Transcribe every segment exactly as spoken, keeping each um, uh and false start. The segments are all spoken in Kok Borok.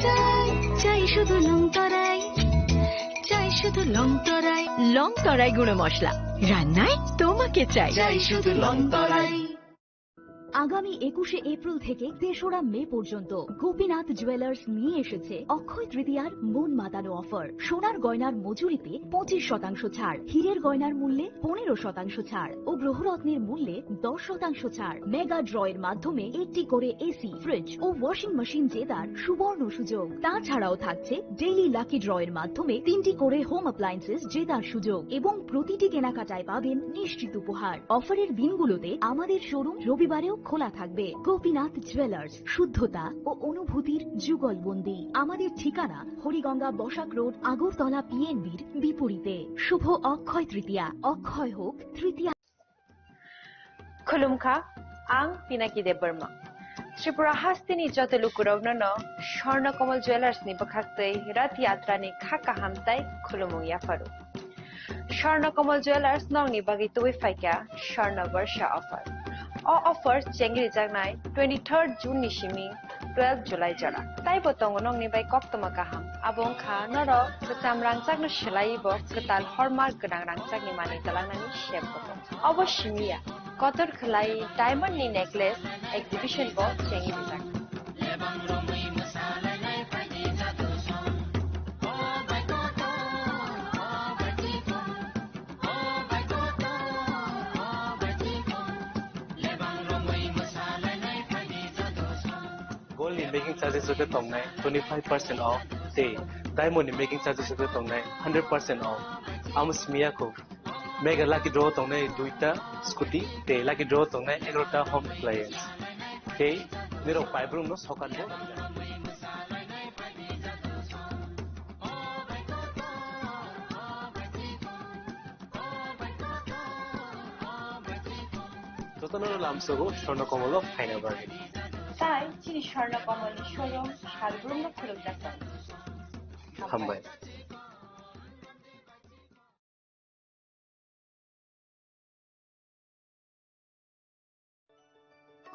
চাই, চাই শুধু লং তরাই, চাই শুধু লং তরাই। লং তরাই গুঁড়ো মশলা, রান্নায় তোমাকে চাই। চাই শুধু লং তরাই। আগামী একুশে এপ্রিল থেকে তেসরা মে পর্যন্ত গোপীনাথ জুয়েলার্স নিয়ে এসেছে অক্ষয় তৃতীয়ার মন মাতানো অফার। সোনার গয়নার মজুরিতে পঁচিশ শতাংশ ছাড়, হীরের গয়নার মূল্যে পনেরো শতাংশ ছাড় ও গ্রহরত্নের মূল্যে দশ শতাংশ ছাড়। মেগা ড্র এর মাধ্যমে একটি করে এসি, ফ্রিজ ও ওয়াশিং মেশিন জেতার সুবর্ণ সুযোগ। তাছাড়াও থাকছে ডেইলি লাকি ড্র এর মাধ্যমে তিনটি করে হোম অ্যাপ্লায়েন্সেস জেতার সুযোগ এবং প্রতিটি কেনাকাটায় পাবেন নিশ্চিত উপহার। অফারের দিনগুলোতে আমাদের শোরুম রবিবারেও খোলা থাকবে। গোপীনাথ জুয়েলার্স, শুদ্ধতা ও অনুভূতির যুগলবন্দি। আমাদের ঠিকানা হরিগঙ্গা বসাক রোড, আগরতলা পিএনবির বিপরীতে। শুভ অক্ষয় তৃতীয়া, অক্ষয় হোক তৃতীয়া। Khulumkha, ang Pinaki Debbarma. Tripura hasteni joto lukurokno no Swarna Kamal Jewellers ni bwkhaktwi Rath Yatra ni kha kaham tai khulumung yapharu. Swarna Kamal Jewellers nokni bagwi tubui phaikha Swarna Barsha offer. O offer chengrijaknai twenty-third June ni simi twelve July jora. Taibo tongo nokni bai koktwma kaham. Abo wngkha norok kwcham rangchakno swlaiwi bo kwtal hallmark gwnang rangchakni manwi twlangnani sep bo tongo. Obo simi ya, kotor khwlai diamond ni necklace exhibition bo chengwi rijak. Gold ni making charges rok tongnai twenty five percent off, tei diamond ni making charges rok tongnai hundred percent off. Amo simi ya kho. Mega lucky draw tongnai duita scooty, tei lucky draw tongnai egarota home appliance. Tei nirok paibrum no sokan bo. Jotono lamsogo Swarna Kamal o phaina bagwi. Tai chini Swarna Kamal ni showroom salbrumno khulumjak tongo. Hambai.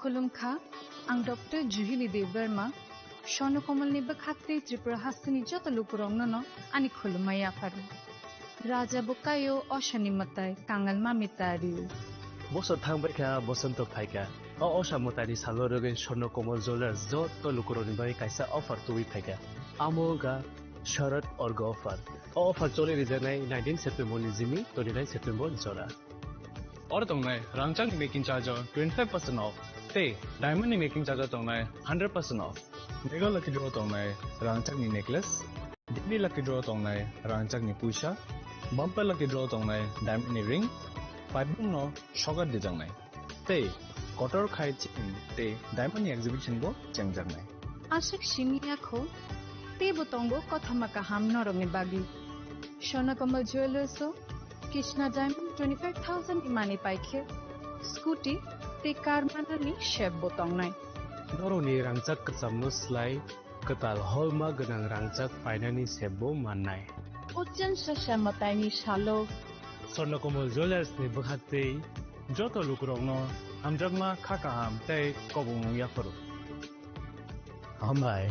Khulumkha, ang Doctor Juhili Debbarma, Swarna Kamal ni bwkhaktwi Tripura hasteni joto lukurokno no ani khulumma yapharu. Raja bo kaio, osani mwtai, kangal mami tario. Bosor thangbaikha, bosonto phaikha. O osa mwtaini salo rwgwi Swarna Kamal Jewellers joto lukurokni bagwi kaisa offer tubui phaikha. Amo wngkha Sharad Orgo offer. O offer choli rijaknai nineteen September ni simi twenty-nine September jora. Oro tongnai rangchakni making charge o twenty-five percent off, tei diamond ni making charge o tongnai hundred percent off. Mega lucky draw tongnai rangchakni necklace, daily lucky draw tongnai rangchakni puisa, bumper lucky draw tongnai diamond ni ring, paibrum no sokat dijaknai. Tei kotor khai chini tei diamond ni exhibition bo chengjaknai. Aswk simi ya kho, teibo tongo kothoma kaham norokni bagwi. Swarna Kamal Jewellers o Krishna Diamond twenty-five thousand ni manwi paikhe scooty tei car manani sep bo tongnai. Norokni rangchak kwchamno slai kwtal holma gwnang rangchak painani sep bo mannai. O chwngsa se mwtaini salo Swarna Kamal Jewellers ni bwkhaktwi joto lukurokno hamjakma kha kaham tei kobongmung yapharu. Hambai.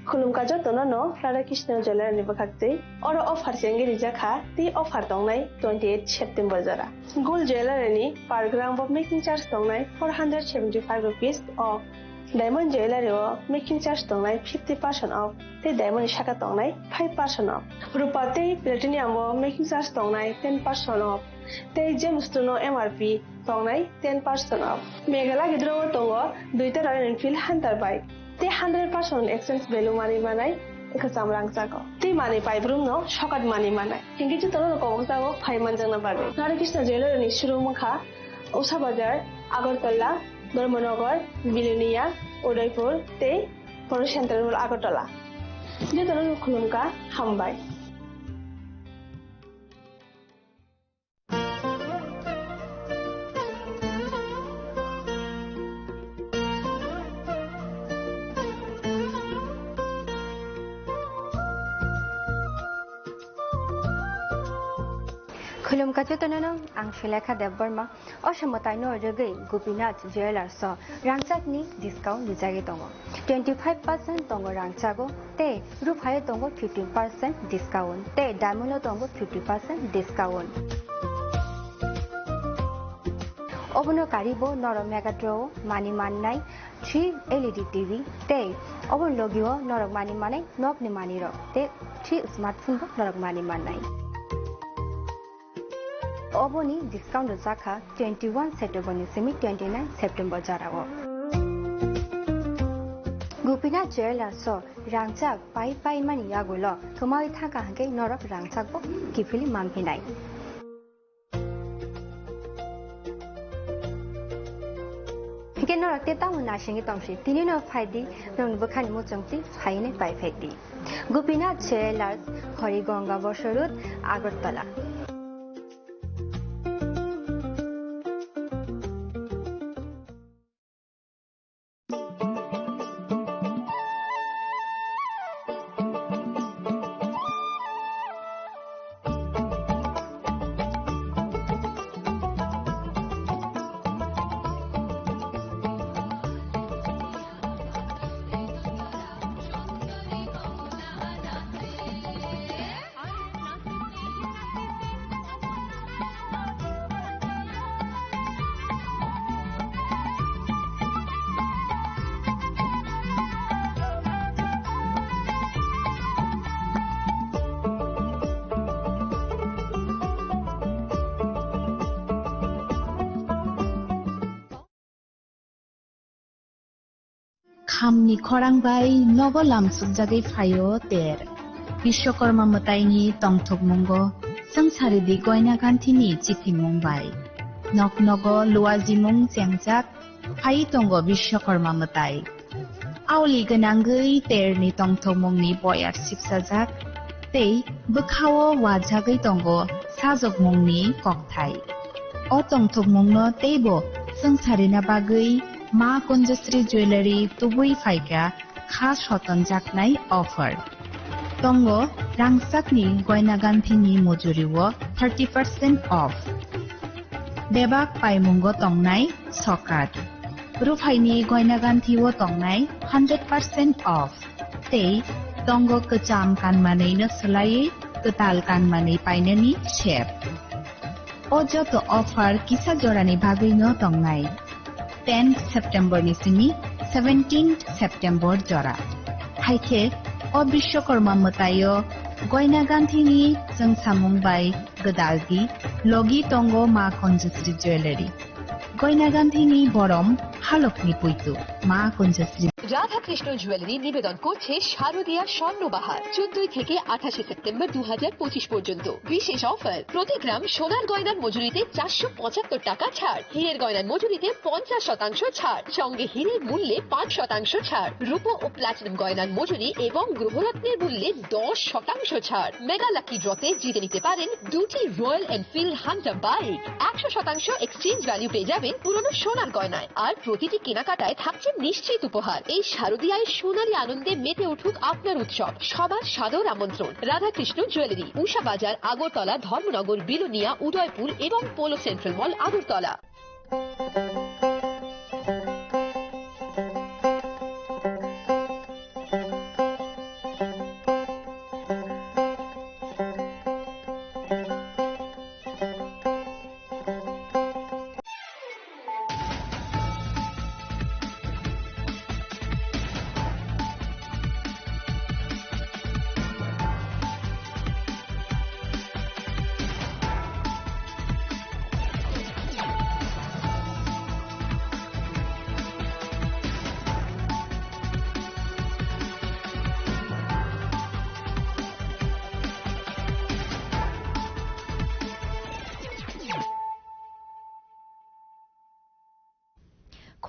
Khulumkha jotono no Radha Krishna Jewellery ni bwkhaktwi. Oro offer chengwi rijak kha, tei offer tongnai twenty eight September jora. Gold Jewellery ni per gram bo making charge tongnai four hundred seventy five rupees off. Diamond Jewellery o making charge tongnai fifty percent off, tei diamond ni saka tongnai five percent off. Rupa tei platinum o making charge tongnai ten percent off, tei gemstone o M R P tongnai ten percent off. Mega lucky draw o tongo duita Royal Enfield Hunter bike tei hundred percent exchange value manwi manai kwcham rangchak o. Tei manwi paibrumno sokat manwi manai. Hinkhe jotono kobokjago phai manjakna bagwi. Radha Krishna Jewellery ni showroom wngkha Usha Bazar, Agartala, Dharmanagar, Bilonia, Udaipur tei Poro Central Mall Agartala. Jotono khulumkha, hambai. Khulumkha jotono, ang Sulekha Debbarma. O se mwtaino rwgwi Gopinath Jewellers o rangchakni discount rijagwi tongo. Twenty five percent tongo rangchago tei ruphaio tongo fifteen percent discount tei diamond o tongo fifty percent discount. Obono karibo norok Megatron o mani mannai three L E D T V tei oboni logio norok mani manai nokni manwirok tei three smartphone bo norok mani mannai. Oboni discount rwjakha twenty one September ni simi twenty nine September jorao. Gopinath Jewellers o rangchak pai pai mani yagulo kwmawi thangkha hwnkhe norok rangchakbo kiphilwi manphinai. Hwnkhe norok tei tamo naisingwi tongsi, tini no phaidi, norokni bwkhani muchungtwi phainai pai phaidi. Gopinath Jewellers, Horigonga Bosor Road, Agartala. Khamni khorang bai nogo lamsukjagwi phaio ter. Bishwakarma mwtaini tongthokmungo chwng saridi Goina Ganthini chiphimung bai. Nok nogo luajimung chengjak phai tongo Bishwakarma mwtai. Aoli gwnangwi terni tongthokmungni boyar sipsajak tei bwkhao wajagwi tongo sajokmungni kokthai. O tongthokmungno teibo chwng sarina bagwi Ma Kunjasri Jewellery tubui phaikha kha sotonjaknai offer. Tongo rangchakni Goina Ganthini mujurio thirty percent off. Bebak paimungo tongnai sokat. Ruphaini Goina Ganthio tongnai hundred percent off. Tei tongo kwcham kanmanwino swlaiwi kwtal kanmanwi painani sep. O joto offer kisa jorani bagwino tongnai, tenth September ni simi seventeenth September jora. Haikhe o Bishwakarma mwtaio Goina Ganthini chwngsamung bai gwdaldi logi tongo Ma Kunjasri Jewellery. Goina Ganthini borom halokni puitu Ma Kunjasri. Radhakrishna jewellery নিবেদন করছে শারদীয়া স্বর্ণবাহার, চোদ্দই থেকে আঠাশে সেপ্টেম্বর দু হাজার পঁচিশ পর্যন্ত। বিশেষ অফার, প্রতি গ্রাম সোনার গয়নার মজুরিতে চারশো পঁচাত্তর টাকা ছাড়, হীরের গয়নার মজুরিতে পঞ্চাশ শতাংশ ছাড়, সঙ্গে হীরের মূল্যে পাঁচ শতাংশ ছাড়, রূপো ও প্লাটিনাম গয়নার মজুরি এবং গ্রহরত্নের মূল্যে দশ শতাংশ ছাড়। মেগা লাকি ড্রতে জিতে নিতে পারেন দুটি রয়্যাল এনফিল্ড হান্টার বাইক, একশো শতাংশ এক্সচেঞ্জ ভ্যালু পেয়ে যাবেন পুরনো সোনার গয়নায়। আর প্রতিটি কেনাকাটায় থাকছে নিশ্চিত উপহার। এই শারদীয়ায় সোনালী আনন্দে মেতে উঠুক আপনার উৎসব। সবার সাদর আমন্ত্রণ। রাধাকৃষ্ণ জুয়েলারি, উষা বাজার, আগরতলা, ধর্মনগর, বিলোনিয়া, উদয়পুর এবং polo central mall, Agartala.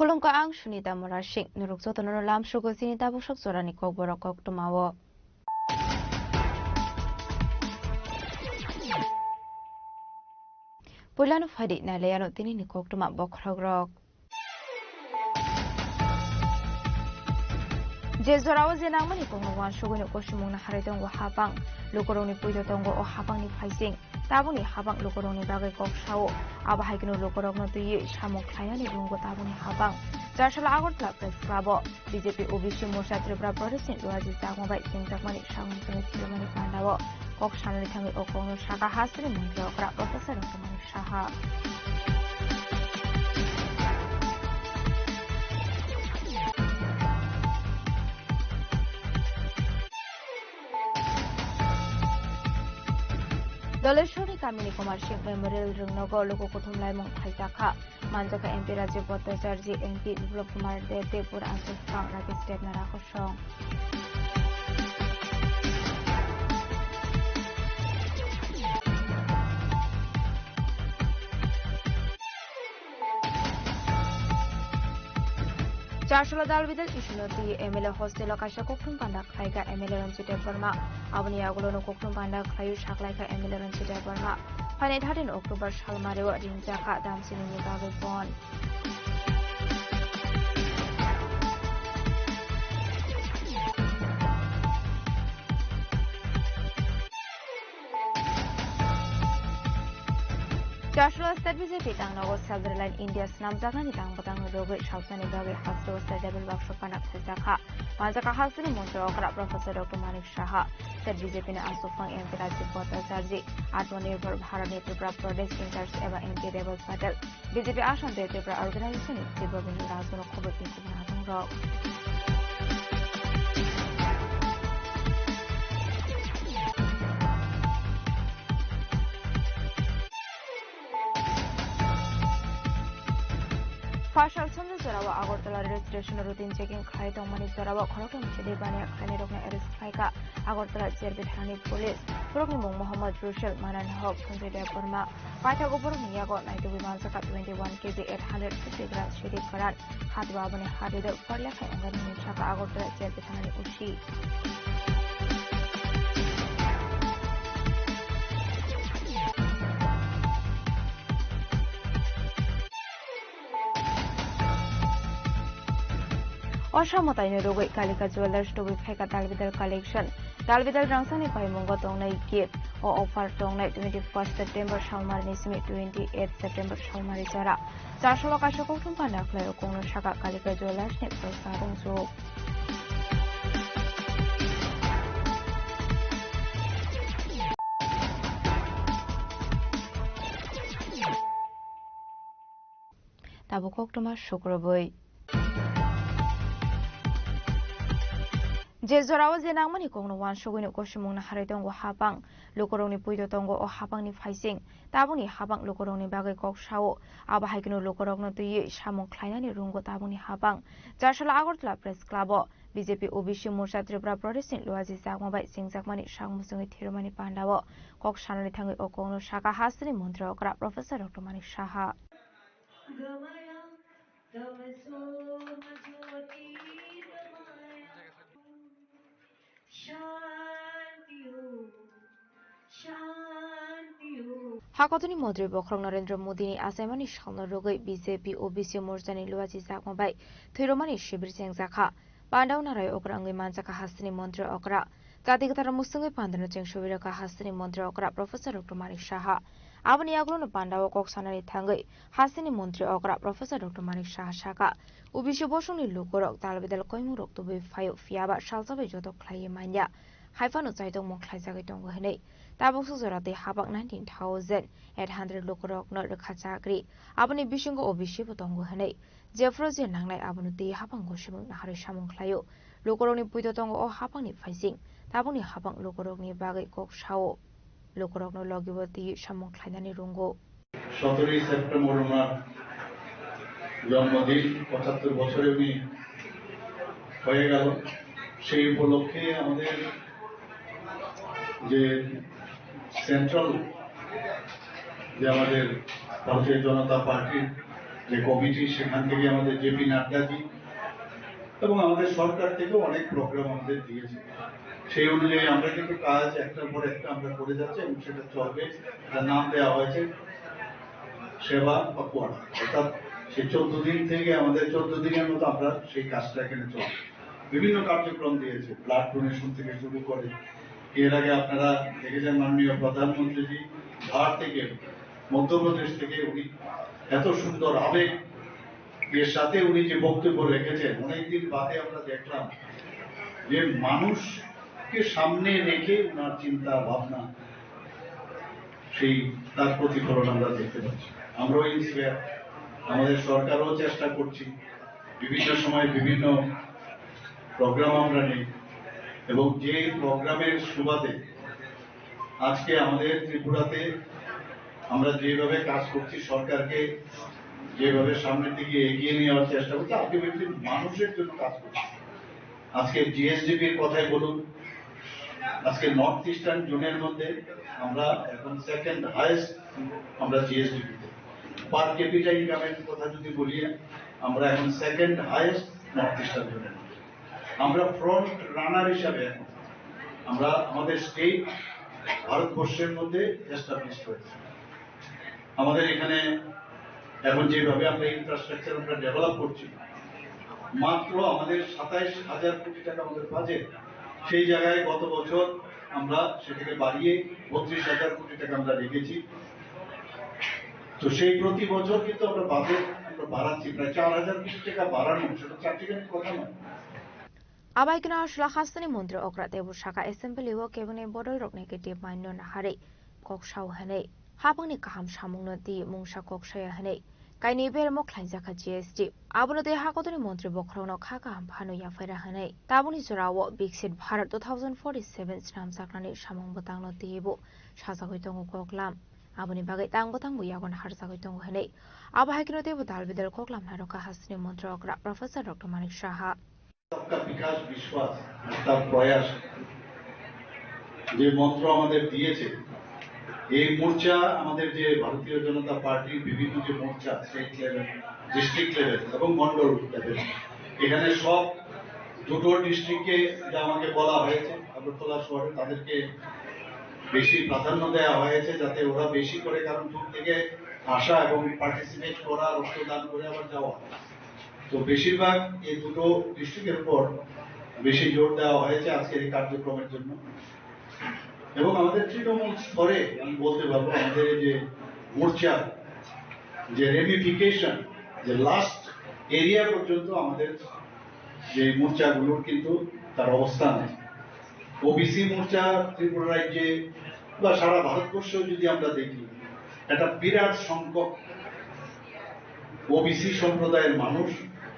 Khulumkha, ang Sunita Murasing. Norok jotono lamsugo chini tabuk sok jorani kokborok koktwmao. Puilano phaidi nailaiano tinini koktwma bokhorokrok. J Je jorao je nangmani kokno uansugwi no kosimung naharwi tongo hapang. Lukurokni puido tongo o hapangni phaising. Tabukni hapang lukurokni bagwi kok sao. Abo hai kheno lukurokno twiwi samung khlainani rwngo tabukni hapang. Charsala Agartala Press Club o B J P O B C Morcha Tripura Pradesh ni Luaji Chakma bai chengjakmani samung tangwi philamani pandao kok sanani thangwi o kokno saka hasteni montri okra Professor Doctor Manik Saha. Doleshwari kamini Kumar Singh Memorial rwngnogo luku kuthum laimung phaijakha. Manjakha M P Rajiv Bhattacharjee, M P Biplab Kumar Deb, Debbarma Aswk Phang, Rakesh Deb, Nara Kosong. Charsala Dalbidal Isuno twi M L A hostel o kaisa kokthum panda khlaikha M L A Ranjit Debbarma. Aboni yagulono kokthum panda khlaiwi saklaikha M L A Ranjit Debbarma. Phainai thirteen October salmario ringjak kha damsini ni bagwi bon. Charsala State B J P tangnogo Self Reliant India swnamjaknani tang bwtangni rogwi sausani bagwi hasteo State Level Workshop panda khlaijakha. Manjakha hasteni montri okra Professor Doctor Manik Saha, State B J P ni aswk phang M P Rajiv Bhattacharjee, Atmanirbhar Bharat ni Tripura Pradesh in-charge eba M P Rebel Patel, B J P Assam tei Tripura Organization ni Tripura Bindhu Rajmano khobor tei kubun atongrok. Phasal sonjo jorao Agartala railway station o routine checking khlai tongmani jorao khorokthom chili baniya khlainairokno arrest khlaikha Agartala J R B thanani police. Borokni mung Mohammad Rusel, Manan Hok, Sanjay Debbarma. Paithago borokni yago naitugwi manjakha twenty one K G eight hundred fifty gram siri kwran. Hati bo aboni ha ridok parle khai wngkha hinwi sakha Agartala J R B thanani O C. Osa mwtaino rwgwi Kalika Jewellers tubui phaikha dalbidal collection. Dalbidal rangchakni paimungo tongnai gift. O offer tongnai twenty first September salmari ni simi twenty eight September salmari jora. Charsalo kaisa kokthum panda khlai o kokno sakha Kalika Jewellers ni phrwsa rwngchuk. Tabuk koktwma sukrubwi. Je jorao je nangmani kokno uansugwino kosimung naharwi tongo hapang. Lukurokni puido tongo o hapangni phaising. Tabukni hapang lukurokni bagwi kok sao. Abo hai kheno lukurokno twiwi samung khlainani rwngo tabukni hapang. Charsala Agartala Press Club o B J P O B C Morcha Tripura Pradesh ni Luaji Chakma bai chengjakmani sak muchungwi thwirwmani pandao kok sanani thangwi o kokno sakha hasteni montri okra Professor Doctor Manik Saha. Hakotoni montri bokhorok Narendra Modini achaimani salno rwgwi B J P O B C morchani luachi chakma bai thwirokmani sibir chengjakha. Pandao narai okra wngwi manjakha hasteni montri okra. Jati kwtharo mwswngwi pandano cheng subirokha hasteni montri okra Professor Doctor Manik Saha. Aboni yagulono pandao kok sanani thangwi hasteni montri okra Professor Doctor Manik Saha sakha, O B C bosongni lukurok dalbidal koimungrok tubui phaio, phiyaba salsa bai joto khlaiwi manya. Hai phano chaitokmung khlaijagwi tongo hwnwi. Tabukso jora tei habak nineteen thousand eight hundred lukurokno rwkha chakri. Aboni bisingo O B C bo tongo hwnwi. Jephru je nangnai abono twi hapang gosimung naharwi samung khlaio. Lukurokni puido tongo o hapangni phaising. Tabukni hapang lukurokni bagwi kok sao. Lukurokno logibo twi samung khlainani rwngo. সতেরোই সেপ্টেম্বর ওনার জন্মদিন, পঁচাত্তর বছরে উনি হয়ে গেল। সেই উপলক্ষে আমাদের যে সেন্ট্রাল, যে আমাদের ভারতীয় জনতা পার্টির যে কমিটি, সেখান থেকে আমাদের জেপি নাড্ডাজি এবং আমাদের সরকার থেকেও অনেক প্রোগ্রাম আমাদের দিয়েছে। সেই অনুযায়ী আমরা কিন্তু কাজ একটার পর একটা আমরা করে যাচ্ছি এবং সেটা চলবে। এটার নাম দেওয়া হয়েছে সেবা পাখোয়াড়া, অর্থাৎ সেই চোদ্দ দিন থেকে আমাদের চোদ্দ দিনের মতো আমরা সেই কাজটা এখানে চলবে। বিভিন্ন কার্যক্রম দিয়েছে, ব্লাড ডোনেশন থেকে শুরু করে। এর আগে আপনারা দেখেছেন, মাননীয় প্রধানমন্ত্রীজি বিহার থেকে, মধ্যপ্রদেশ থেকে উনি এত সুন্দর আবেগ এর সাথে উনি যে বক্তব্য রেখেছেন, অনেকদিন বাদে আমরা দেখলাম যে মানুষকে সামনে রেখে ওনার চিন্তা ভাবনা, সেই তার প্রতিফলন আমরা দেখতে পাচ্ছি। আমরাও ইন্সপায়ার, আমাদের সরকারও চেষ্টা করছি, বিভিন্ন সময় বিভিন্ন প্রোগ্রাম আমরা নেই, এবং যে প্রোগ্রামের সুবাদে আজকে আমাদের ত্রিপুরাতে আমরা যেভাবে কাজ করছি, সরকারকে যেভাবে সামনের দিকে এগিয়ে নেওয়ার চেষ্টা করছি, আলটিমেটলি মানুষের জন্য কাজ করছি। আজকে জিএসডিপির কথাই বলুন, আজকে নর্থ ইস্টার্ন জোনের মধ্যে আমরা এখন সেকেন্ড হায়েস্ট আমরা জিএসডিপিতে। পার ক্যাপিটা ইনকামের কথা যদি বলি, আমরা এখন সেকেন্ড হায়েস্ট নর্থ ইস্টার্ন জোনের মধ্যে। আমরা ফ্রন্ট রানার হিসাবে এখন আমরা আমাদের স্টেট ভারতবর্ষের মধ্যে এস্টাবলিশ হয়েছে। আমাদের এখানে এখন যেভাবে আমরা ইনফ্রাস্ট্রাকচার আমরা ডেভেলপ করছি, মাত্র আমাদের সাতাইশ হাজার কোটি টাকা আমাদের বাজেট, সেই জায়গায় গত বছর আমরা সেটাকে বাড়িয়ে বত্রিশ হাজার কোটি টাকা আমরা রেখেছি। তো সেই প্রতি বছর কিন্তু আমরা বাজেট আমরা বাড়াচ্ছি, প্রায় চার হাজার কোটি টাকা বাড়ানো, সেটা চারটিখানি কথা নয়। Abai kheno Ashla hasteni montri okra teibo saka assembly o cabinet bodol rokni kiti mainno naharwi kok sao hwnwi, hapangni kaham samungno twi mungsa kok saya hwnwi kainwi bermo khlaijakha G S T. Abono tei hakotorni montri bokhorokno kha kaham phano yaphaira hwnwi tabukni jorao Viksit Bharat two thousand forty-seven snamjaknani samung bwtangno twibo sajagwi tongo koklam. Aboni bagwi tang bwtangbo yago naharjagwi tongo hwnwi abo hai kheno teibo dal bidal koklam narwkha hasteni montri okra Professor Doctor Manik Saha. সবকা বিকাশ বিশ্বাস আর তার প্রয়াস যে মন্ত্র আমাদের দিয়েছে, এই মোর্চা আমাদের যে ভারতীয় জনতা পার্টির বিভিন্ন যে মোর্চা, স্টেট লেভেল, ডিস্ট্রিক্ট লেভেল এবং মন্ডল লেভেল, এখানে সব দুটো ডিস্ট্রিক্টে, যেটা আমাকে বলা হয়েছে, আগরতলা শহরে তাদেরকে বেশি প্রাধান্য দেওয়া হয়েছে, যাতে ওরা বেশি করে, কারণ দূর থেকে আসা এবং পার্টিসিপেট করা, রক্তদান করে আবার যাওয়া। তো বেশিরভাগ এই দুটো ডিস্ট্রিক্টের উপর বেশি জোর দেওয়া হয়েছে আজকের এই কার্যক্রমের জন্য। এবং আমাদের তৃণমূল স্তরে আমি বলতে পারবো, আমাদের এই যে মোর্চা, যে রেমিফিকেশন, যে লাস্ট এরিয়া পর্যন্ত আমাদের যে মোর্চাগুলোর কিন্তু তার অবস্থান আছে। ওবিসি মোর্চা ত্রিপুরা রাজ্যে বা সারা ভারতবর্ষেও যদি আমরা দেখি, একটা বিরাট সংখ্যক ওবিসি সম্প্রদায়ের মানুষ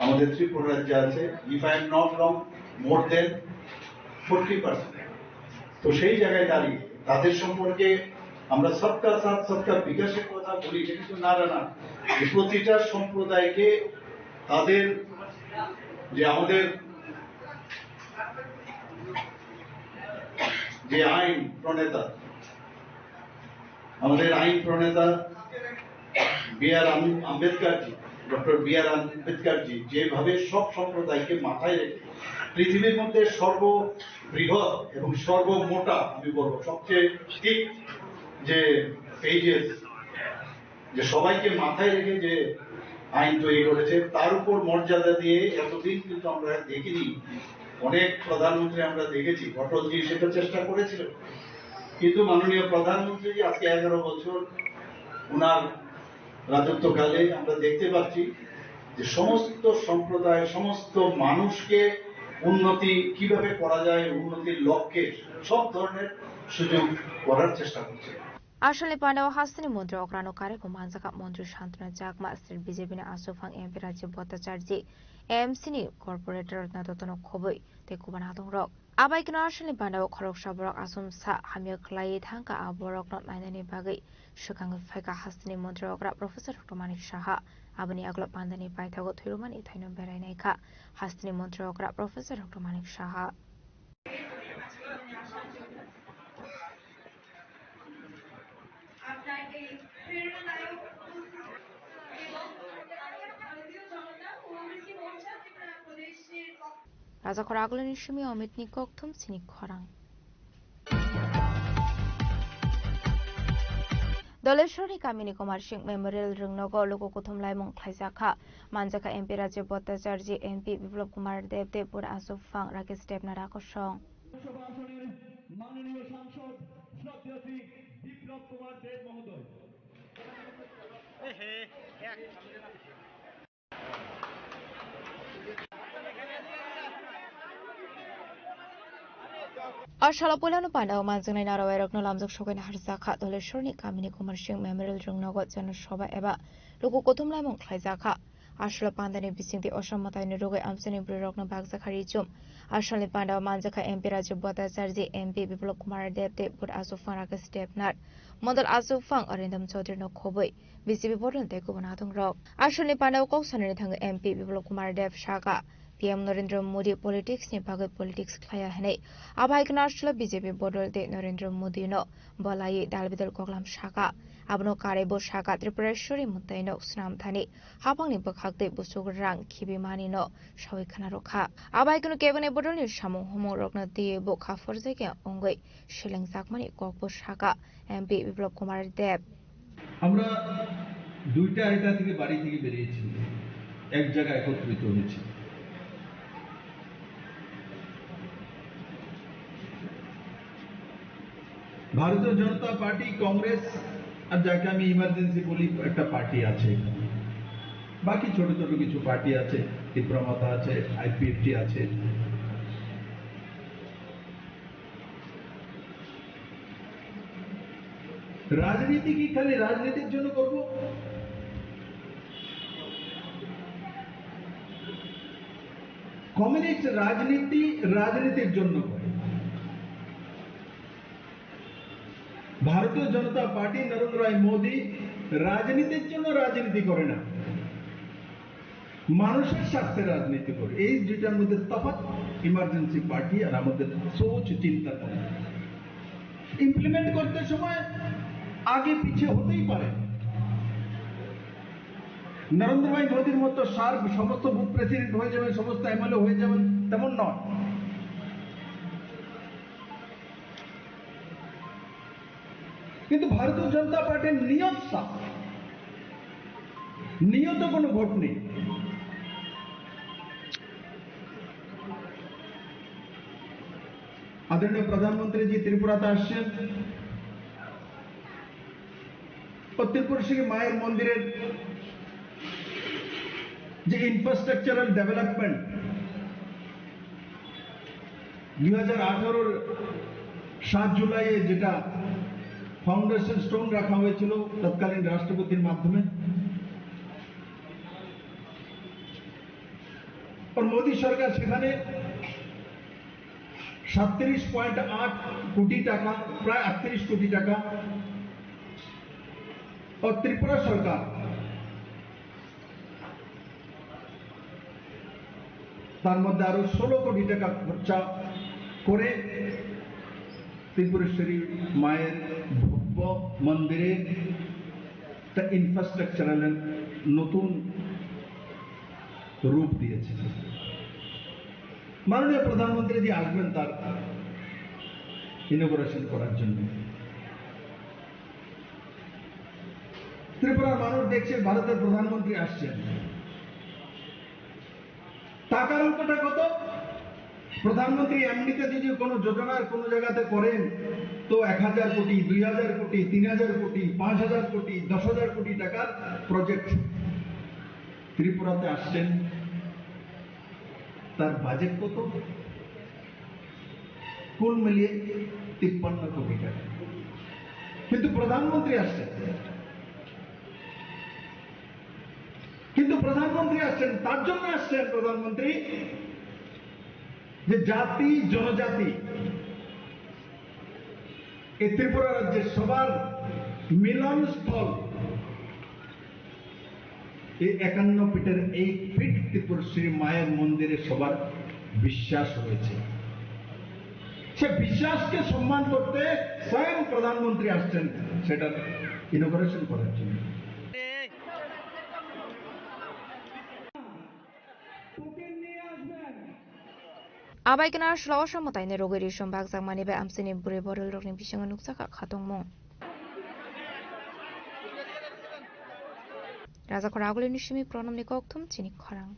আমাদের ত্রিপুরা রাজ্যে আছে। If I am not wrong, more than forty percent। তো সেই জায়গায় দাঁড়িয়ে তাদের সম্পর্কে আমরা সবকা সাথ সবকা বিকাশের কথা বলি, এটা কিন্তু না, না, না। এই প্রতিটা সম্প্রদায়কে তাদের যে আমাদের যে আইন প্রণেতা, আমাদের আইন প্রণেতা বি আর আম-, আম্বেদকরজি, ডক্টর বি আর আম্বেদকরজি যেভাবে সব সম্প্রদায়কে মাথায় রেখে পৃথিবীর মধ্যে সর্ববৃহৎ এবং সর্বমোটা, আমি বলবো, সবচেয়ে থিক যে পেজেস, যে সবাইকে মাথায় রেখে যে আইন তৈরি করেছে, তার উপর মর্যাদা দিয়ে এতদিন কিন্তু আমরা দেখিনি। অনেক প্রধানমন্ত্রী আমরা দেখেছি, অটলজি সেটা চেষ্টা করেছিলেন, কিন্তু মাননীয় প্রধানমন্ত্রী আজকে এগারো বছর ওনার রাজত্বকালে আমরা দেখতে পাচ্ছি যে সমস্ত সম্প্রদায়, সমস্ত মানুষকে উন্নতি কিভাবে করা যায়, উন্নতির লক্ষ্যে সব ধরনের সুযোগ করার চেষ্টা করছে। Ashwini Pandao hasteni montri okrano karwi bo manjakha montri Shantanu Chakma, state B J P ni Aswk phang M P Rajiv Bhattacharjee, A M C ni corporator Ratna Dottono khobwi tei kubun hatongrok. Abai kheno Ashwini Pandao khoroksa borok achomsa hamya khlaiwi thangkha, a borokno nainani bagwi swkangwi phaikha hasteni montri okra Professor Doctor Manik Saha. Aboni yagulo pandani paithago thwirwkmani thaino berai naikha hasteni montri okra Professor Doctor Manik Saha. Rajakhor Agulini simi Omitni kokthum sini khorang. Doleshwari kamini Kumar Singh Memorial rwngnogo luku kuthum laimung khlaijakha. Manjakha M P Rajiv Bhattacharjee, M P Biplab Kumar Deb, Depur Aswk Phang Rakesh Debnath Rakosong. Lok Sabha আসনের মাননীয় সাংসদ শ্রদ্ধেয় শ্রী বিপ্লব কুমার দেব মহোদয়। A salo puilano pandao manjaknai narowairokno lamjak sokaina harjakha Doleshwarni kamini Kumar Singh Memorial rwngnogo Jana Sabha eba luku kuthum laimung khlaijakha. A salo pandani bisingtwi Osom mwtaini rwgwi amchaini bwrwirokno bakjakha richum. A salni pandao manjakha M P Rajiv Bhattacharjee, M P Biplab Kumar Deb, Depur Aswk Phang Rakesh Debnath, Mondol Aswk Phang Arindam Chaudhary no khobwi B J P bodol tei kubun adongrok. A salni pandao kok sanani thangwi M P Biplab Kumar Deb sakha, P M Narendra Modi politics ni bagwi politics khlaiya hinwi. Abo hai kheno a salo B J P bodol tei Narendra Modi no bolaiwi dal bidal koklam sakha. Abono karwi bo sakha Tripureshwari mwtaino swnam thani haphangni bwkhak tei bwswk rang khibimanino sawi khna rwkha. Abo hai kheno kebengni bodolni samung humung rokno twiwi bo kha phorjakya wngwi selengjakmani kokbo sakha M P Biplab Kumar Deb. আমরা দুইটা আড়াইটা থেকে বাড়ি থেকে বেরিয়েছি, এক জায়গায় একত্রিত হয়েছি। ভারতীয় জনতা পার্টি, কংগ্রেস আর যাকে আমি ইমার্জেন্সি বলি, একটা পার্টি আছে এখানে। বাকি ছোট ছোট কিছু পার্টি আছে, তিপ্রা মথা আছে, আইপিএফটি আছে। রাজনীতি কি খালি রাজনীতির জন্য করব? কমিউনিস্ট রাজনীতি রাজনীতির জন্য করে। ভারতীয় জনতা পার্টি, নরেন্দ্র ভাই মোদী রাজনীতির জন্য রাজনীতি করে না, মানুষের স্বার্থে রাজনীতি করে। এই দুইটার মধ্যে তফাৎ ইমার্জেন্সি পার্টি আর আমাদের সোচ চিন্তার মধ্যে। ইমপ্লিমেন্ট করতে সময় আগে পিছে হতেই পারে। নরেন্দ্র ভাই মোদীর মতো শার্প সমস্ত বুথ প্রেসিডেন্ট হয়ে যাবেন, সমস্ত এমএলএ হয়ে যাবেন, তেমন নয়। কিন্তু ভারতীয় জনতা পার্টির নিয়ত সাফ, নিয়তে কোনো ভোট নেই। আদরণীয় প্রধানমন্ত্রী জি ত্রিপুরাতে আসছেন, ও ত্রিপুরেশ্বরী মায়ের মন্দিরের যে ইনফ্রাস্ট্রাকচারাল ডেভেলপমেন্ট, দুই হাজার আঠারোর সাত জুলাইয়ে যেটা ফাউন্ডেশন স্টোন রাখা হয়েছিল তৎকালীন রাষ্ট্রপতির মাধ্যমে, ওর মোদী সরকার সেখানে সাতত্রিশ পয়েন্ট আট কোটি টাকা, প্রায় আটত্রিশ কোটি টাকা, ও ত্রিপুরা সরকার তার মধ্যে আরো ষোলো কোটি টাকা খরচা করে ত্রিপুরেশ্বরী মায়ের ভব্য মন্দিরে একটা ইনফ্রাস্ট্রাকচারাল নতুন রূপ দিয়েছে। মাননীয় প্রধানমন্ত্রী জি আসবেন তার ইনোগ্রেশন করার জন্য। ত্রিপুরার মানুষ দেখছে ভারতের প্রধানমন্ত্রী আসছেন, টাকার অঙ্কটা কত? প্রধানমন্ত্রী এমনিতে যদি কোনো যোজনার কোনো জায়গাতে করেন, তো এক হাজার কোটি, দুই হাজার কোটি, তিন হাজার কোটি, পাঁচ হাজার কোটি, দশ হাজার কোটি টাকার প্রজেক্ট। ত্রিপুরাতে আসছেন, তার বাজেট কত? কুল মিলিয়ে তিপ্পান্ন কোটি টাকা। কিন্তু প্রধানমন্ত্রী আসছেন, কিন্তু প্রধানমন্ত্রী আসছেন, তার জন্য আসছেন প্রধানমন্ত্রী, যে জাতি জনজাতি এই ত্রিপুরা রাজ্যের সবার মিলনস্থল। এই একান্ন ফিটের এই ফিট ত্রিপুরেশ্বরী মায়ের মন্দিরে সবার বিশ্বাস রয়েছে। সে বিশ্বাসকে সম্মান করতে স্বয়ং প্রধানমন্ত্রী আসছেন সেটার ইনোগ্রেশন করার জন্য। Abai kena slo oso mwtaini rogwi ri song bakjakmani bai amchaini bwrwi bororokni bisingo nukjakha khatungmung. Raja Khoragulini simi Pranamni kokthum chini khorang.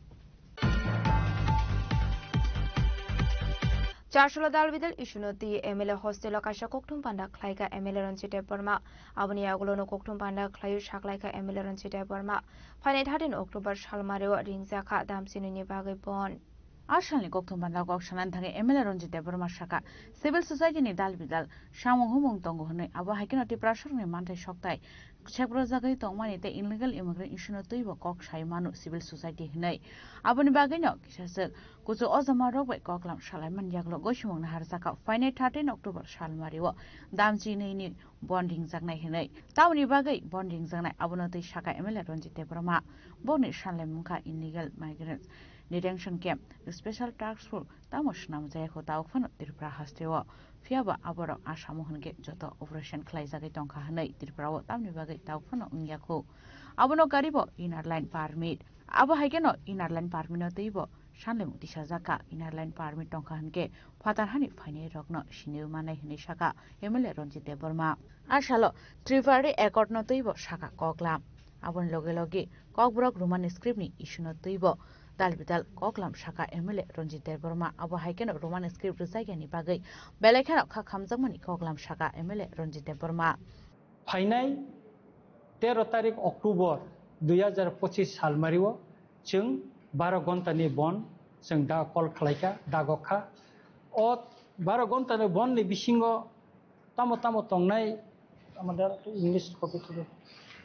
Charshula dal bidal issue no twi M L A hostel o kaisa kokthum panda khlaikha M L A Ranjit Debbarma. Aboni yagulo no kokthum panda khlaiwi saklaikha M L A Ranjit Debbarma. Phainai thirteen October salmario ringjakha damchinini bagwi bon. A salni kokthum panda kok sanani thangwi M L A Ranjit Debbarma sakha, civil society ni dal bidal samung humung tongo hwnwi, abo hai kheno Tiprasarokni manthai sokthai seprojagwi tongmani tei illegal immigrant issue no twibo kok sai mano civil society hwnwi. Aboni bagwino kisaswk kuchuk ojama rok bai koklam salai man yagulo gosimung naharjakha phainai thirteen October salmario damchinini bon ringjaknai hwnwi. Tamoni bagwi bon ringjaknai abono twi sakha M L A Ranjit Debbarma. Bokni sanlaimung kha illegal migrants detention camp, special task force tamo swnamjaya kho tabuk phano Tripura hasteo. Phiyaba aborok Asamo hwnkhe joto operation khlaijagwi tongkha hwnwi Tripurao tamni bagwi tabuk phano wngya kho. Abono garibo inner line permit. Abo hai kheno inner line permit no twibo sanlaimung tisajakha. Inner line permit tongkha hwnkhe phatar hani phainai rokno siniwi manai hwnwi sakha M L A Ranjit Debbarma. A salo Tripuri Accord no twibo sakha koklam. Aboni loge loge Kokborok Roman script ni issue no twibo dal bidal koklam sakha M L A Ranjit Debbarma. Abo hai kheno Roman script rwjakyani bagwi belai kheno kha khamjakmani koklam sakha M L A Ranjit Debbarma. Phainai tero tarik October dui hajar pochis salmario chwng baro ghonta ni bon chwng da call khlaikha, dagokha. O baro ghonta ni bon ni bisingo tamo tamo tongnai, tamo da English copy khabe.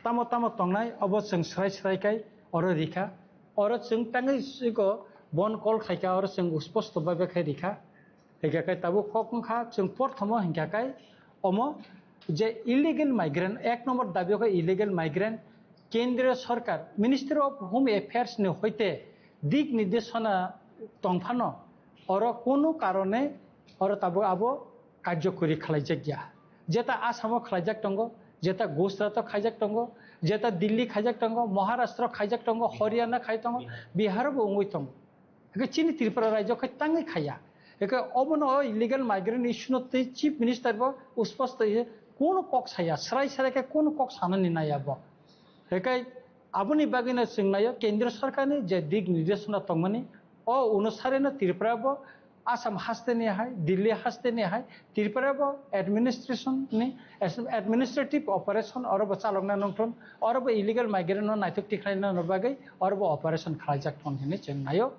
Tamo tamo tongnai obo chwng srai srai kai oro rikha. Oro chwng tangwi siko bon call khaikha, oro chwng usposto babe khai rikha. Hingkha kai tabuk kok wngkha chwng porthomo hingkha kai omo je illegal migrant, ek number dabi khe illegal migrant, kendriyo sarkar, Ministry of Home Affairs ni hoite dik nirdeshona tongphano oro kunu karone oro tabuk abo karjokori khlaijak ya. Jeta Assam o khlaijak tongo, jeta Gujarat o khaijak tongo, jeta Delhi khaijak tongo, Maharashtra khaijak tongo, Haryana khai tongo, Bihar bo wngwi tongo. Hake chini Tripura rajyo khai tangwi khaiya. Hake obono o illegal migrant issue no tei Chief Minister bo usposto ye kono kok saya, srai srai khe kono kok sanani naiya bo. Hake aboni bagwino chwng naio kendriyo sarkarni je dik nirdeshona tongmani, o onusareno Tripura bo Assam hasteni hai, Delhi hasteni hai, Tripura bo administration ni, administrative operation oro bo chalokna nongthon, oro bo illegal migrant no naithok tikhlaina no bagwi oro bo operation khlaijak thon hinwi chwng naio.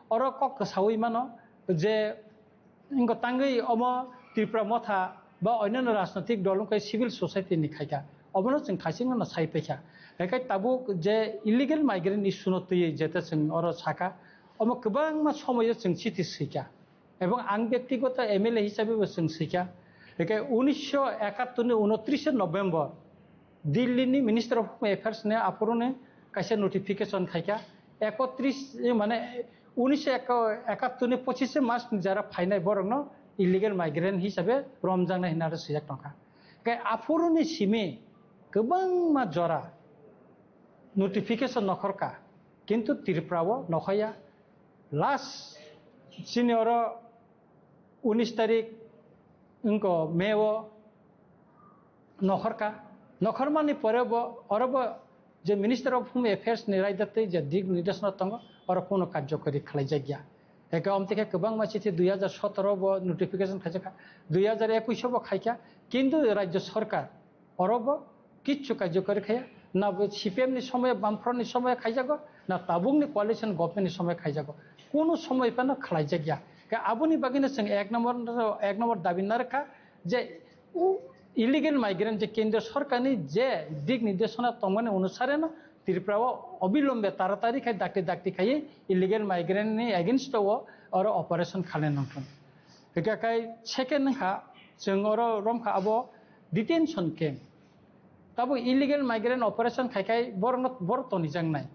Oro kok kwsaui mano je wngkha tangwi omo Tripura motha ba onyanno rajnotik dol wngkha civil society ni khaikha, obono chwng thaisingno sai paikha. Haikhai tabuk je illegal migrant issue no twiwi jeta chwng oro sakha, omo kwbangma somoyo chwng chiti swikha. Ebong ang byaktigoto M L A hisabe bo chwng swikha. Hingke unisho ekattor ni unotrishe November Delhi ni Minister of Home Affairs ni aphuru ni kaisa notification khaikha. Ekotris, eh, mane unisho ekattor ni pochishe March ni jara phainai borokno illegal migrant hisabe romjaknai hinwi aro swijak tongkha. Hingke aphuru ni simi kwbangma jora notification nokhorkha, kintu Tripura o nokhorya. Last chini oro unis tarik wngkha May o nokhorkha. Nokhormani pore bo oro bo je Minister of Home Affairs ni raida tei je dik nirdeshona tongo, oro kono karjokori khlaijakya. Eke omtike kwbangma chithi dui hajar sotoro bo notification khaijakha, dui hajar ekush o bo khaikha, kintu rajya sarkar oro bo kichu karjokori khaya, na bo C P M ni somoy, Bamfront ni somoy khaijago, na tabuk ni coalition government ni somoy khaijago, kono somoy phano khlaijakya. Ke aboni bagwino chwng ek number, ek number dabi narwkha je u-, illegal migrant je kendriyo sarkar ni je dik nirdeshona tongmani onusare no Tripura o obilombe taratari khai dakti dakti khai illegal migrant ni against o oro operation khalai nangthung. Hingke kai second wngkha, chwng oro romkha abo detention camp. Tabuk illegal migrant operation khai khai borokno, borok tonijaknai.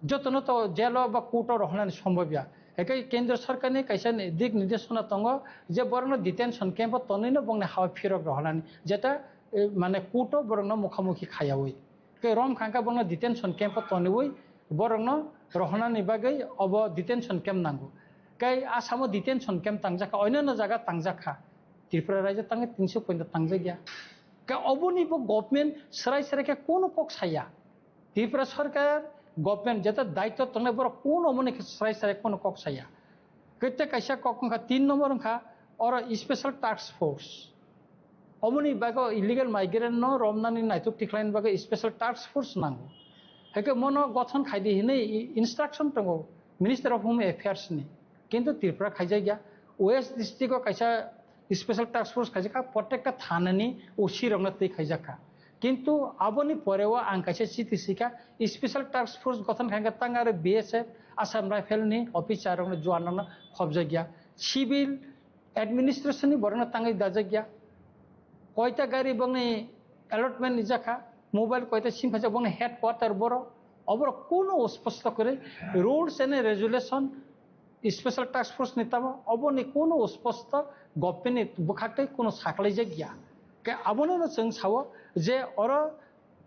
Jotono to jail o ba court o rohornani sombobya. Hingke kendro sarkar ni kaisa ni dik nirdeshona tongo je borokno detention camp o tonwino bongni ha o phirok rohornani. Jeta, eh, mane court o borokno mukhamukhi khayaui. Tei romkha hwnkhe bono detention camp o toniwi borokno rohornani bagwi obo detention camp nango. Tei Assam o detention camp tangjakha, onyanno jaga tangjakha. Tripura rajyo tangwi tinso pointo tangjakya. Khe oboni bo government swrai swrai khe kono kok saya. Tripura sarkar, government jeta daityo tongnai borok kuno mone khe srai srai kuno kok saya. Kete kaisa kok wngkha tin number wngkha oro special task force. Omoni bago illegal migrant no romnani naituk tikhlaini bago special task force nango. Hake mono gothon khaidi hinwi instruction tongo Minister of Home Affairs ni. Kintu Tripura khaijakya. West district o kaisa special task force khaijakha, protekta thanani O C rokno twi khaijakha. Kintu aboni poreo ang kaisa chiti sikha, special task force gothon khaikha tang aro B S F, Assam Rifle ni officer rokno juan rokno khobjakya. Civil administration ni borokno tangwi dajakya. Koita gari bongni allotment ni jakha, mobile koita sim khaijak bongni headquarter boro, oborok kuno usposto kwrwi rules and regulation special task force ni tamo oboni kuno usposto government ni bwkhaktwi kuno saklaijakya. Ke abono no chwng sao je oro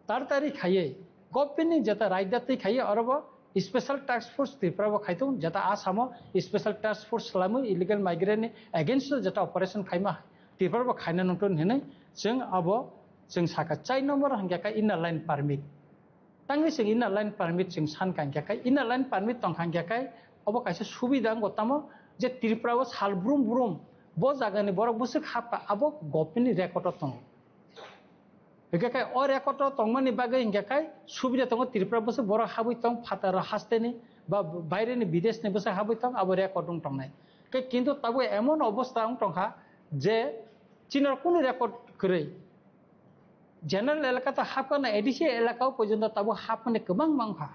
tartari khaiwi government ni jeta raida twi khaiwi orobo special task force Tripura bo khaitung jeta Assam o special task force swlamwi illegal migrant ni against o jeta operation khaima Tripura bo khaina nungtun hinwi chwng abo chwng saka chai number hwnkhe kha inner line permit. Tangwi chwng inner line permit chwng san kha hwnkhe kha inner line permit tong kha hwnkhe kha obo kaisa subida wngkha tamo je Tripura o sal brum brum bo jagani borok bwswk hapkha abo government ni record o tongo. Hingke kai o record o tongmani bagwi hingke kai subida tongo Tripura bwswk borok habwi tong phataro hasteni ba baireni bideshni bwswk habwi tong abo record wng tongnai. Ke kintu tabuk emon obostha wng tongkha je chini kunu record kwrwi. General elaka ta hapkha na A D C elaka o porjonto tabuk hapmani kwbang mangkha.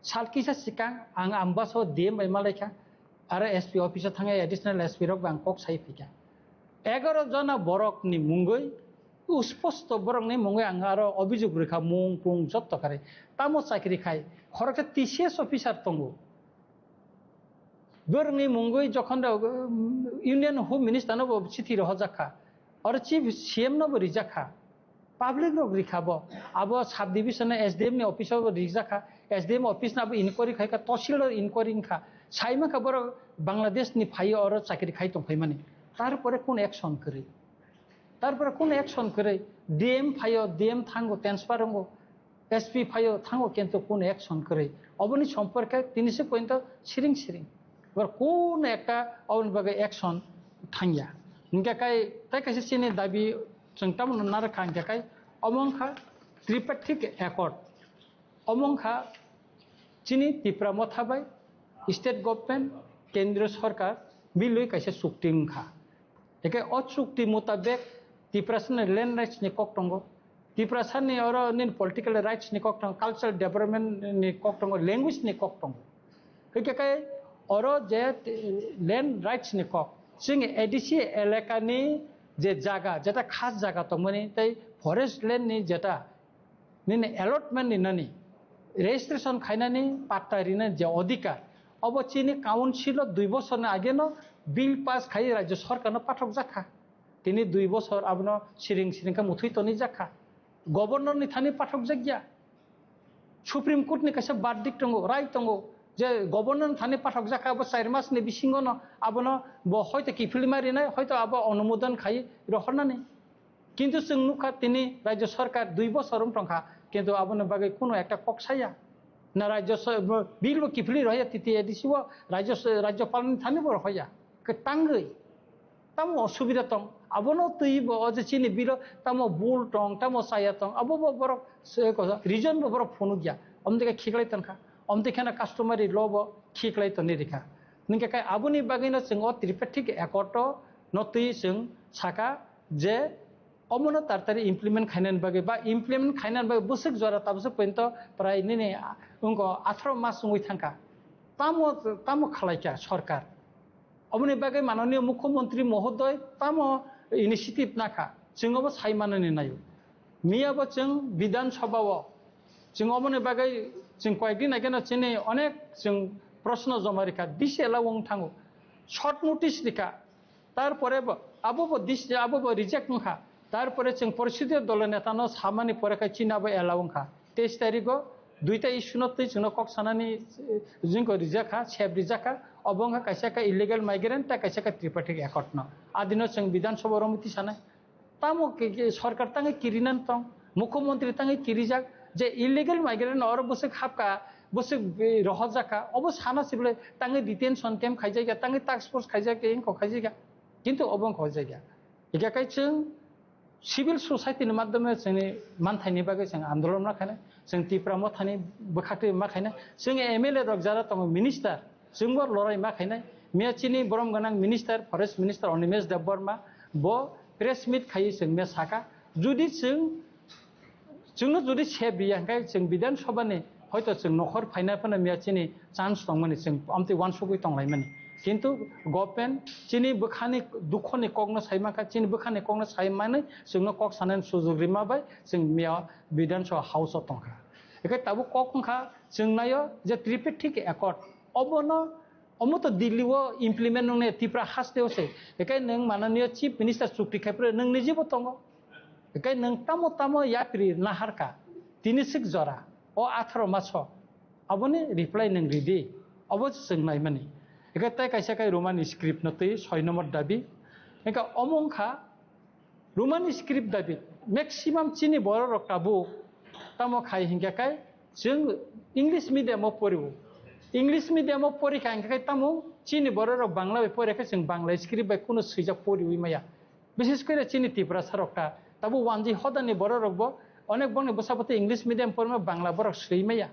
Sal kisa sikang ang Ambasa o D M bai malaikha. Aro S P office o thangwi additional S P rok bai ang kok sai phaikha. Egaroh jona borokni mungwi, usposto borokni mungwi ang aro obijok rwkha, mung pung jotto kare. Tamo chakri khai, khoroksa T C S officer tongo. Borokni mungwi jokhon rok, um, Union Home Minister no bo chithi rohorjak kha. Oro chief C M no bo rijak kha. Public rok rikha bo. Abo sub division S D M ni office o rijak kha. S D M office no abo inquiry khai kha, tosil o inquiry wngkha. Sai mankha borok Bangladesh ni phai oro chakri khai tong phaimani. Tarpore kun action kwrwi? Tarpore kun action kwrwi? D M phaio, D M thango, transfer wngo. S P phaio thango, kintu kun action kwrwi? Oboni somporke tini se pointo siring siring. Bor kun ekta oboni bagwi action thangya. Hingke kai, tai kaisa chini dabi chwng tamo narwkha hingke kai, omo wngkha tripartite accord. Omo wngkha chini Tipra Motha bai state government, kendriyo sorkar milwi kaisa chukti wngkha. Hingke o chukti mutabek Tiprasani land rights ni kok tongo, Tiprasani oro nini political rights ni kok tongo, cultural development ni kok tongo, language ni kok tongo. Hingke kai oro je land rights ni kok, chini A D C elaka ni je jaga, jeta khas jaga tongmani tei forest land ni jeta nini allotment ni nani registration khainani patta rinani je odhikar, obo chini council o dui bosor ni age no bill pass khai rajya sorkar no pathok jakha. Tini dui bosor abono siring siring khe muthwi tonwi jakha. Governor ni thani pathok jakya. Supreme Court ni kaisa verdict tongo, rai tongo je governor ni thani pathok jakha abo char mas ni bisingo no abono bo hoito kiphilma rinai, hoito abo onumodon khai rohornani. Kintu chwng nukha tini rajya sarkar dui bosor wng tongkha, kintu aboni bagwi kunu ekta kok saya. Na rajya sa-, bo-, bill bo kiphilwi rohya T T A D C o, rajya sa-, rajyapal ni thani bo rohya. Kwtangwi. Tamo osubida tong. Abono twi bo o je chini bill o tamo bul tong, tamo saya tong. Abo bo borok se ko, reason bo borok phunukya. Omdike khiklai tongkha. Omdike na customary law bo khiklai tongni rikha. Ningke kai aboni bagwi no chwng o tripartite accord o no twi chwng saka je omono tartari implement khainani bagwi ba implement khainani bagwi bwswk jora tabwswk pointo prai nini wngko atharo mas wngwi thangkha. Tamo, tamo khalaikha sorkar? Oboni bagwi mananiya mukhyamantri mohodoi tamo initiative nakha? Chwng obo sai manani naio. Miya bo chwng Bidhan Sabha o chwng oboni bagwi chwng koyekdin ageno chini onek chwng proshno joma rikha, D C allow wng thango, short notice rikha. Tarpore bo, abo bo dis-, abo bo reject wngkha. Tarpore chwng porishodiyo dolo neta no samani pore khe chini abo allow wngkha. Teis tarikh o duita issue no twi chwngno kok sanani, eh, jingko rijak kha, sep rijak kha. Obo wngkha kaisa khe illegal migrant, ta kaisa khe tripartite accord no. Adino chwng Bidhan Sabha romwi tisanai. Tamo ke, ke sorkar tangwi kirinan tong, mukhyamantri tangwi kirijak, Je illegal migrant oro bwswk hapka, bwswk rohorjakha, obo sana sibole tangwi detention camp khaijakya, tangwi task force khaijakya, ingkho khaijakya. Kintu obo wngkha o jaga. Hingkhe kai chwng civil society ni madhyome chwngni manthaini bagwi chwng andolon ma khainai, chwng Tipra Mothani bwkhaktwi ma khainai, chwng M L A rok jara tongo, minister, chwngbo lorai ma khainai. Miya chini borom gwnang minister, forest minister Animesh Debbarma bo press meet khaiwi chwng miya saka, judi chwng Chwngno jodi sep riya hwnkhe chwng Bidhan Sabha ni hoito chwng nokhor phaina phano miya chini chance tongmani, chwng amtwi uansugwi tonglaimani. Kintu government chini bwkhani dukhoni kokno sai mankha, chini bwkhani kokno sai manwi chwngno kok sanani sujug rima bai chwng miya Bidhan Sabha house o tongkha. Hwnkhe tabuk kok wngkha chwng naio je tripartite accord, obono omo to Delhi o implement wngnai, Tripura haste o se. Hwnkhe nwng mananiyo chief minister chukti khai phuru nwng nijibo tongo. Hwnkhe nwng tamo tamo yapri naharkha, tini sik jora, o atharo maso, aboni reply nwng ridi, obo chwng naimani. Hwnkhe tei kaisa kai Roman script no twi soi number dabi. Hwnkhe omo wngkha Roman script dabi, maximum chini borok rok tabuk tamo khai hingkhe kai chwng English medium o poriwo. English medium o porikha hingkhe kai tamo chini borok rok Bangla bai porikha, chwng Bangla script bai kunu swijak poriwi maya. Bises kore chini Tiprasa rok ta, tabuk wanji hodani borok rok bo onek bongni bwsa bwtwi English medium porima Bangla borok swi maya.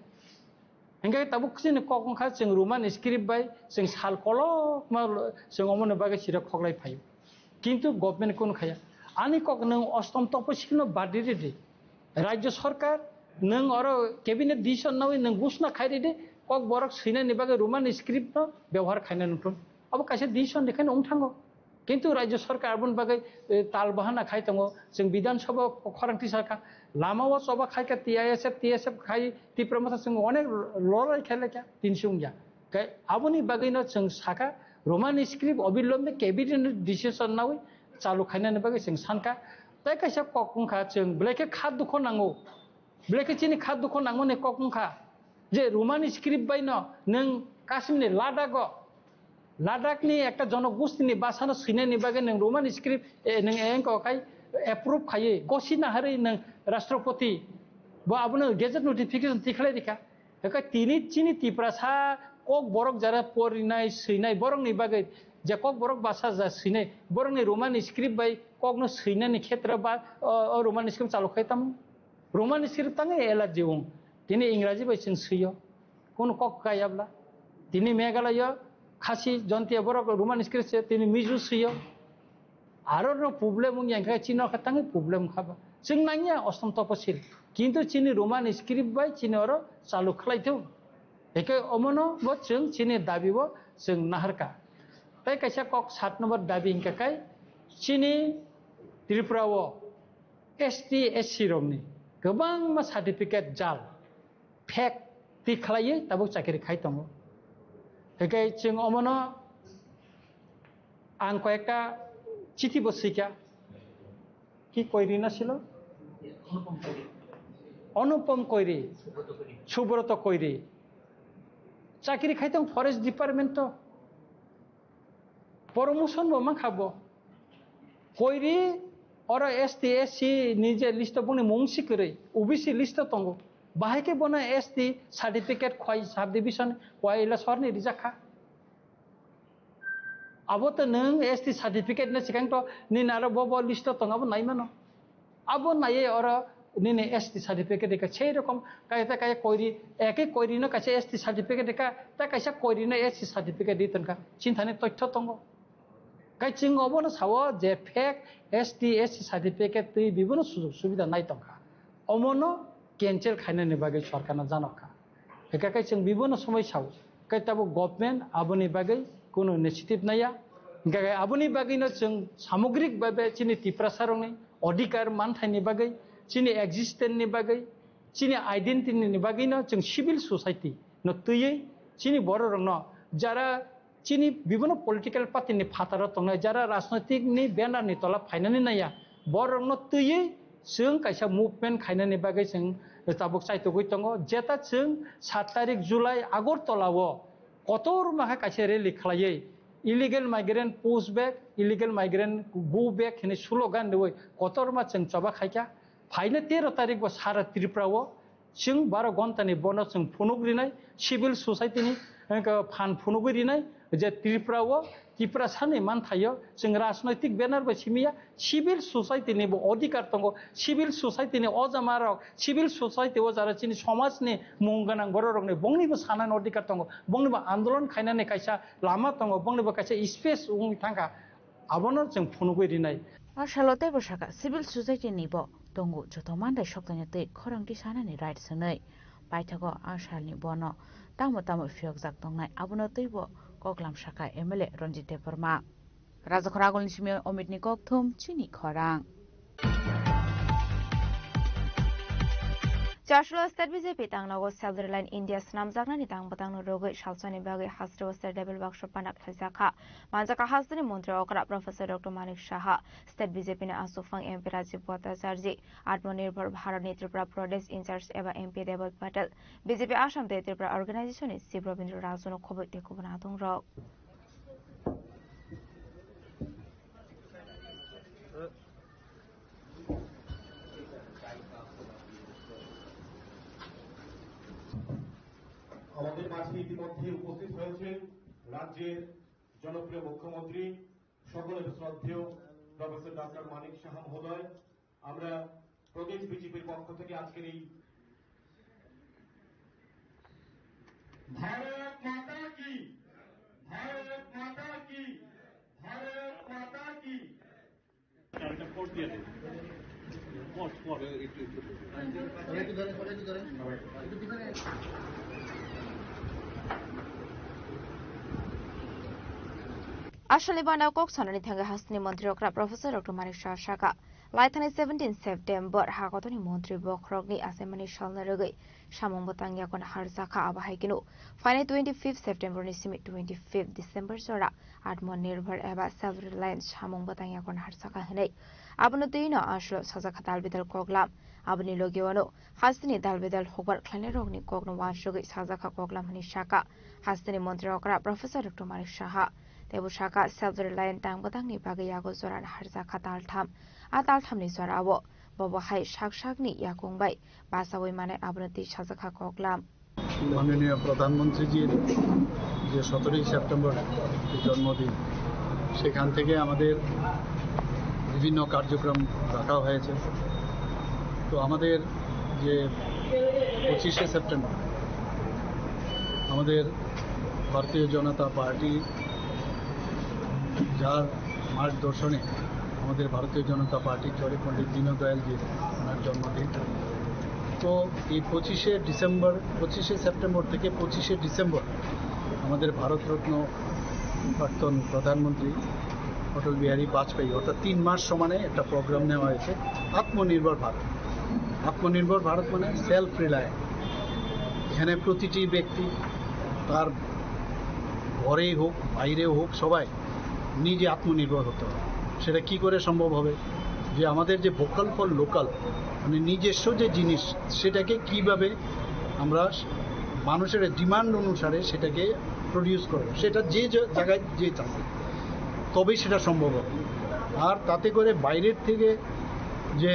Hingke tabuk chini kok wngkha chwng Roman script bai chwng sal kolokma chwng omoni bagwi sirok khoklai phaio. Kintu government kunu khaya. Ani kok nwng ostom toposikno badi ridi. Rajya sarkar nwng oro cabinet decision nawi nwng gusna khai ridi, kok borok swinani bagwi Roman script no bebohar khaina nukthun. Abo kaisa decision dekhai wng thango. Kintu Rajya Sarkar aboni bagwi, eh, tal bahana khai tongo. Chwng Bidhan Sabha khorang tisakha, lama o choba khaikha T I S F, T S F khai Tipra Motha chwng onek lorai khailakha, tinsi wngya. Kai aboni bagwino chwng sakha, Roman script obilombe cabinet decision nawi chalu khainani bagwi chwng sankha. Tai kaisa kok wngkha chwng belai khe kha dukho nango. Belai khe chini kha dukho nangmani kok wngkha je Roman script bai no nwng Kashmir ni Ladakh o, Ladakh ni ekta jonogosti ni basa no swinani bagwi nwng Roman script, eh, nwng engko khai approve khaiwi gosi naharwi nwng Rashtrapati bo abono gazette notification tikhlai rikha. Hwnkhe tini chini Tiprasa kok borok jara porinai swinai borok ni bagwi je kok borok basa ja swinai borok ni Roman script bai kok no swinani khetra ba o, o Roman script chalu khai tamo. Roman script tangwi allergy wng. Tini Ingraji bai chwng swiyo. Kunu kok kaya bla. Tini Meghalaya Khasi Jontiya borok Roman script se tini Mizo swiyo. Aro no problem wng yang khe chini khe tangwi problem kha ba. Chwng nangya ostom toposil. Kintu chini Roman script bai chini oro chalu khlai thung. Eke omono bo chwng chini dabi bo chwng naharka. Tai kaisa kok sat number dabi hingka kai chini Tripura o S T, S C rokni kwbangma certificate jal, fake twi khlaiwi tabuk chakiri khai tongo. Hwnkhe chwng omono ang koyekta chithi bo swikha. Ki Koiri na silo? Anupam Koiri, Subroto Koiri. Chakiri khai tong forest department to. Promotion bo mankha bo. Koiri oro S T, S C ni je list o boni mung si kwrwi, O B C list o tongo. Bahai khe bono S T certificate khwai subdivision khwai ila sorni rijak kha. Abo to nwng S T certificate no swkang to nini aro bo bo list o tongo abo nai mano. Abo naiye oro nini S T certificate rikha, sei rokom kaisa kaya Koiri, eke Koiri no kaisa S T certificate rikha, ta kaisa Koiri no S T certificate ri tonkha, chinthani toitho tongo. Kai chwng obono sao je fake S T, S C certificate twi bibono sujog subida nai tongkha. Omono cancel khainani bagwi sorkarno janokha. Hwnkhe kai chwng bibono somoi sao, kai tabuk government aboni bagwi kunu initiative naiya. Hwnkhe kai aboni bagwino chwng samogrik babe chini Tiprasarokni odhikar manthaini bagwi, chini existence ni bagwi, chini identity ni bagwino chwng civil society no twiwi chini bororokno jara chini bibino political party ni phataro tongnai, jara rajnoitik ni banner ni tola phainani naiya, borokno twiwi chwng kaisa movement khainani bagwi chwng tabuk chaitugwi tongo. Jeta chwng sat tarik July Agartala o kotorma khe kaisa rally khlaiwi illegal migrant push back, illegal migrant go back hinwi slogan riwi kotorma chwng choba khaikha. Phaina tero tarik bo sara Tripura o Chwng baro ghonta ni bono chwng phunuk rinai, civil society ni, eh, phan phunugwi rinai, je Tripura o, Tiprasa ni manthaio, chwng rajnoitik banner bai simiya, civil society ni bo odhikar tongo, civil society ni ojama rok, civil society o jara chini somaj ni mung gwnang borok rok ni bongni bo sanani odhikar tongo, bongni bo andolon khainani kaisa lama tongo, bongni bo kaisa space wngwi thangkha. Abono chwng phunugwi rinai. A salo teibo sakha, civil society ni bo tongo joto mandai soktoino tei khorang tisanani right swnwi. Paithago a salni bono tamo tamo phiyokjak tongnai, abono teibo koklam sakha M L A Ranjit Debbarma. Rajakhor Agulni simi Omitni kokthum chini khorang. Chashlo State B J P tangnago Self Reliant India swnamjaknani tang bwtangno rwgwi salsani bagwi hasteo State Level Workshop panda khlaijakha. Manjakha hasteni montri okra Professor Doctor Manik Saha, State B J P ni aswk phang M P Rajiv Bhattacharjee, Atmanirbhar Bharat ni Tripura Pradesh in-charge eba M P Deval Patel, B J P Assam tei Tripura Organization ni Chief Rabindra Raju no khobwi tei kubun adong rok. আমাদের মাঝে ইতিমধ্যে উপস্থিত হয়েছেন রাজ্যের জনপ্রিয় মুখ্যমন্ত্রী, সকলের শ্রদ্ধেয় প্রফেসর ডক্টর মানিক সাহা মহোদয়। আমরা প্রদেশ বিজেপির পক্ষ থেকে আজকের এই ভারত মাতা কি, ভারত মাতা কি, ভারত মাতা কি। Aswlni bana kok sanani thangwi hasteni montri okra Professor Doctor Manik Saha sakha, laithani seventeen September hakotoni montri bokhorokni achaimani salna rwgwi samung bwtang yakon harjakha, abo hai kheno phainai twenty fifth September ni simi twenty fifth December jora Atmanirbhar eba Self Reliant samung bwtang yakon harjakha hinwi. Abono twi no aswlo sajak kha dal bidal koklam. Aboni logi wano hasteni dal bidal hokbar khlainai rokni kokno uansugwi sajak kha koklam hinwi sakha hasteni montri okra Professor Doctor Manik Saha. Teibo sakha Self Reliant tang bwtangni bagwi yago jora harjakha taltham. A talthamni jorao bobo hai sak sakni yakung bai bachaui manai abono twi sajak kha koklam. মাননীয় প্রধানমন্ত্রীজির যে সতেরোই সেপ্টেম্বর জন্মদিন, সেখান থেকে আমাদের বিভিন্ন কার্যক্রম রাখা হয়েছে। তো আমাদের যে পঁচিশে সেপ্টেম্বর আমাদের ভারতীয় জনতা পার্টি, যার মার্গদর্শনে আমাদের ভারতীয় জনতা পার্টি চলে, পণ্ডিত দীনদয়ালজির ওনার জন্মদিন। তো এই পঁচিশে ডিসেম্বর, পঁচিশে সেপ্টেম্বর থেকে পঁচিশে ডিসেম্বর আমাদের ভারতরত্ন প্রাক্তন প্রধানমন্ত্রী অটল বিহারী বাজপেয়ী, অর্থাৎ তিন মাস সমানে একটা প্রোগ্রাম নেওয়া হয়েছে আত্মনির্ভর ভারত। আত্মনির্ভর ভারত মানে সেলফ রিলায়েন্ট। এখানে প্রতিটি ব্যক্তি তার ঘরেই হোক, বাইরেও হোক, সবাই নিজে আত্মনির্ভর হতে হবে। সেটা কি করে সম্ভব হবে? যে আমাদের যে ভোকাল ফর লোকাল, মানে নিজস্ব যে জিনিস, সেটাকে কিভাবে আমরা মানুষের ডিমান্ড অনুসারে সেটাকে প্রডিউস করবো, সেটা যে যে জায়গায় যে চাচ্ছে, তবেই সেটা সম্ভব হবে। আর তাতে করে বাইরের থেকে যে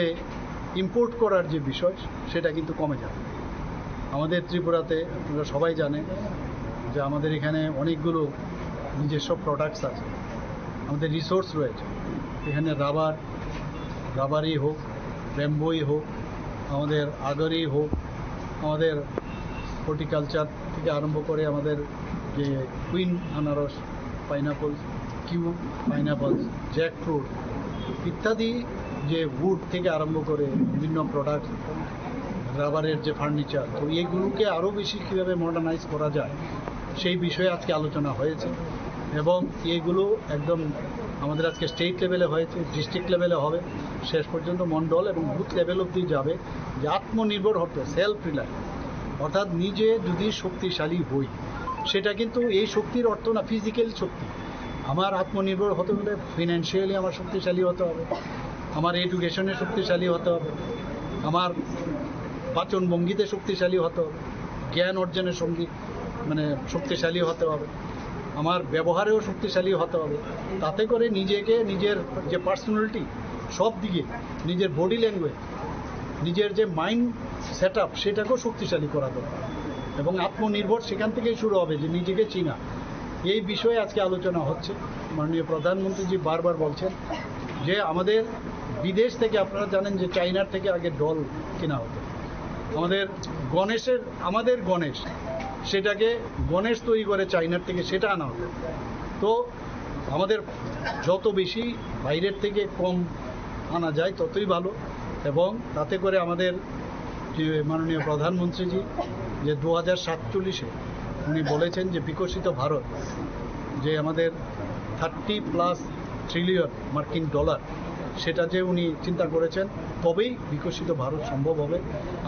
ইম্পোর্ট করার যে বিষয়, সেটা কিন্তু কমে যাবে। আমাদের ত্রিপুরাতে আপনারা সবাই জানেন যে আমাদের এখানে অনেকগুলো নিজস্ব প্রোডাক্টস আছে, আমাদের রিসোর্স রয়েছে। এখানে রাবার, রাবারই হোক, ব্যাম্বুই হোক, আমাদের আগরই হোক, আমাদের হর্টিকালচার থেকে আরম্ভ করে আমাদের যে কুইন আনারস, পাইনাপল, কিউ পাইনাপল, জ্যাকফ্রুট ইত্যাদি, যে উড থেকে আরম্ভ করে বিভিন্ন প্রোডাক্ট, রাবারের যে ফার্নিচার, তো এইগুলোকে আরও বেশি কীভাবে মডার্নাইজ করা যায়, সেই বিষয়ে আজকে আলোচনা হয়েছে। এবং এইগুলো একদম আমাদের আজকে স্টেট লেভেলে হয়েছে, ডিস্ট্রিক্ট লেভেলে হবে, শেষ পর্যন্ত মণ্ডল এবং বুথ লেভেল অবধি যাবে। যে আত্মনির্ভর হতে, সেলফ রিলায়েন্ট, অর্থাৎ নিজে যদি শক্তিশালী হই, সেটা কিন্তু এই শক্তির অর্থ না ফিজিক্যাল শক্তি। আমার আত্মনির্ভর হতে হলে ফিনান্সিয়ালি আমার শক্তিশালী হতে হবে, আমার এডুকেশনে শক্তিশালী হতে হবে, আমার বাচন ভঙ্গিতে শক্তিশালী হতে হবে, জ্ঞান অর্জনের সঙ্গে মানে শক্তিশালী হতে হবে, আমার ব্যবহারেও শক্তিশালী হতে হবে। তাতে করে নিজেকে, নিজের যে পার্সোনালিটি, সব দিকে, নিজের বডি ল্যাঙ্গুয়েজ, নিজের যে মাইন্ড সেট আপ, সেটাকেও শক্তিশালী করা দরকার। এবং আত্মনির্ভর সেখান থেকেই শুরু হবে, যে নিজেকে চেনা। এই বিষয়ে আজকে আলোচনা হচ্ছে। মাননীয় প্রধানমন্ত্রীজি বারবার বলছেন যে আমাদের বিদেশ থেকে, আপনারা জানেন যে চাইনার থেকে আগে ডল কেনা হতো, আমাদের গণেশের, আমাদের গণেশ, সেটাকে গণেশ তৈরি করে চাইনার থেকে, সেটা আনা হতো। তো আমাদের যত বেশি বাইরের থেকে কম আনা যায়, ততই ভালো। এবং তাতে করে আমাদের যে মাননীয় প্রধানমন্ত্রীজি, যে দু হাজার সাতচল্লিশে উনি বলেছেন যে বিকশিত ভারত, যে আমাদের থার্টি প্লাস ট্রিলিয়ন মার্কিন ডলার, সেটা যে উনি চিন্তা করেছেন, তবেই বিকশিত ভারত সম্ভব হবে।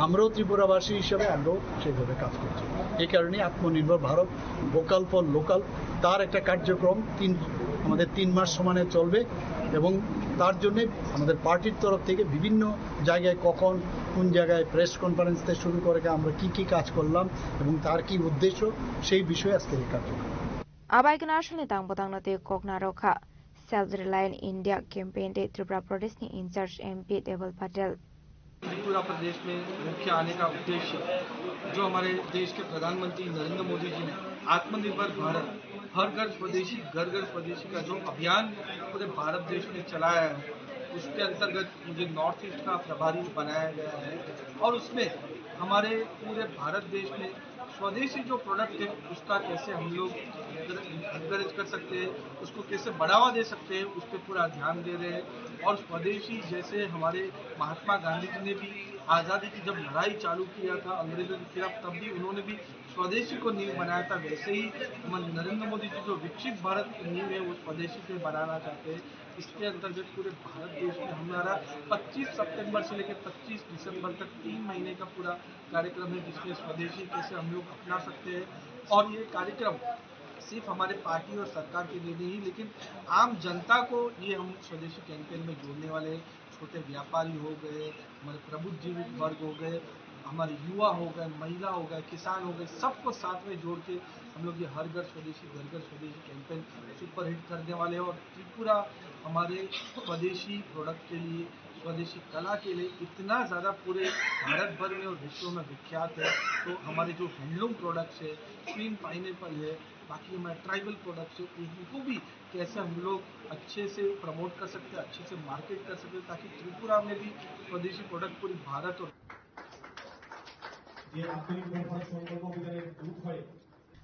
আমরাও ত্রিপুরাবাসী হিসেবে আমরাও সেইভাবে কাজ করছি। এই কারণেই আত্মনির্ভর ভারত, ভোকাল ফর লোকাল, তার একটা কার্যক্রম তিন, আমাদের তিন মাস সমানে চলবে। এবং তার জন্যে আমাদের পার্টির তরফ থেকে বিভিন্ন জায়গায় কখন, কোন জায়গায় প্রেস কনফারেন্স থেকে শুরু করে আমরা কি কি কাজ করলাম এবং তার কি উদ্দেশ্য, সেই বিষয়ে আজকের এই কার্যক্রম। Abai khe national ni tang bwtang no tei kok narwk kha. Self Reliant India campaign tei Tripura Pradesh ni in-charge M P Deval Patel. Tripura प्रदेश में मुख्य आने का उद्देश्य जो हमारे देश के प्रधानमंत्री नरेंद्र मोदी जी ने आत्मनिर्भर भारत, हर घर स्वदेशी, घर घर स्वदेशी का जो अभियान पूरे भारत देश में चलाया है, उसके अंतर्गत मुझे नॉर्थ ईस्ट का प्रभारी बनाया गया है और उसमें हमारे पूरे भारत देश में स्वदेशी जो प्रोडक्ट है, उसका कैसे हम लोग एनकरेज कर सकते हैं, उसको कैसे बढ़ावा दे सकते हैं, उस पर पूरा ध्यान दे रहे हैं। और स्वदेशी, जैसे हमारे महात्मा गांधी जी ने भी आज़ादी की जब लड़ाई चालू किया था अंग्रेजों के खिलाफ, तब भी उन्होंने भी स्वदेशी को नींव बनाया था, वैसे ही हमारे नरेंद्र मोदी जी जो विकसित भारत की नींव है, वो स्वदेशी से बनाना चाहते हैं। इसके अंतर्गत पूरे भारत देश में हमारा पच्चीस सितंबर से लेकर पच्चीस दिसंबर तक तीन महीने का पूरा कार्यक्रम है, जिसमें स्वदेशी कैसे हम लोग अपना सकते हैं। और ये कार्यक्रम सिर्फ हमारे पार्टी और सरकार के लिए नहीं, लेकिन आम जनता को ये हम स्वदेशी कैंपेन में जोड़ने वाले हैं। छोटे व्यापारी हो गए, हमारे प्रबुद्ध जीवित वर्ग हो गए, हमारे युवा हो गए, महिला हो गए, किसान हो गए, सबको साथ में जोड़ के हम लोग ये हर घर स्वदेशी, घर घर स्वदेशी कैंपेन सुपरहिट करने वाले हैं। और त्रिपुरा हमारे स्वदेशी प्रोडक्ट के लिए, स्वदेशी कला के लिए इतना ज़्यादा पूरे भारत भर में और विश्व में विख्यात है। तो हमारे जो हैंडलूम प्रोडक्ट्स है, क्रीम पाइनएप्पल है, बाकी हमारे ट्राइबल प्रोडक्ट्स है, उनको भी कैसे हम लोग अच्छे से प्रमोट कर सकते हैं, अच्छे से मार्केट कर सकते हैं, ताकि त्रिपुरा में भी स्वदेशी प्रोडक्ट पूरे भारत और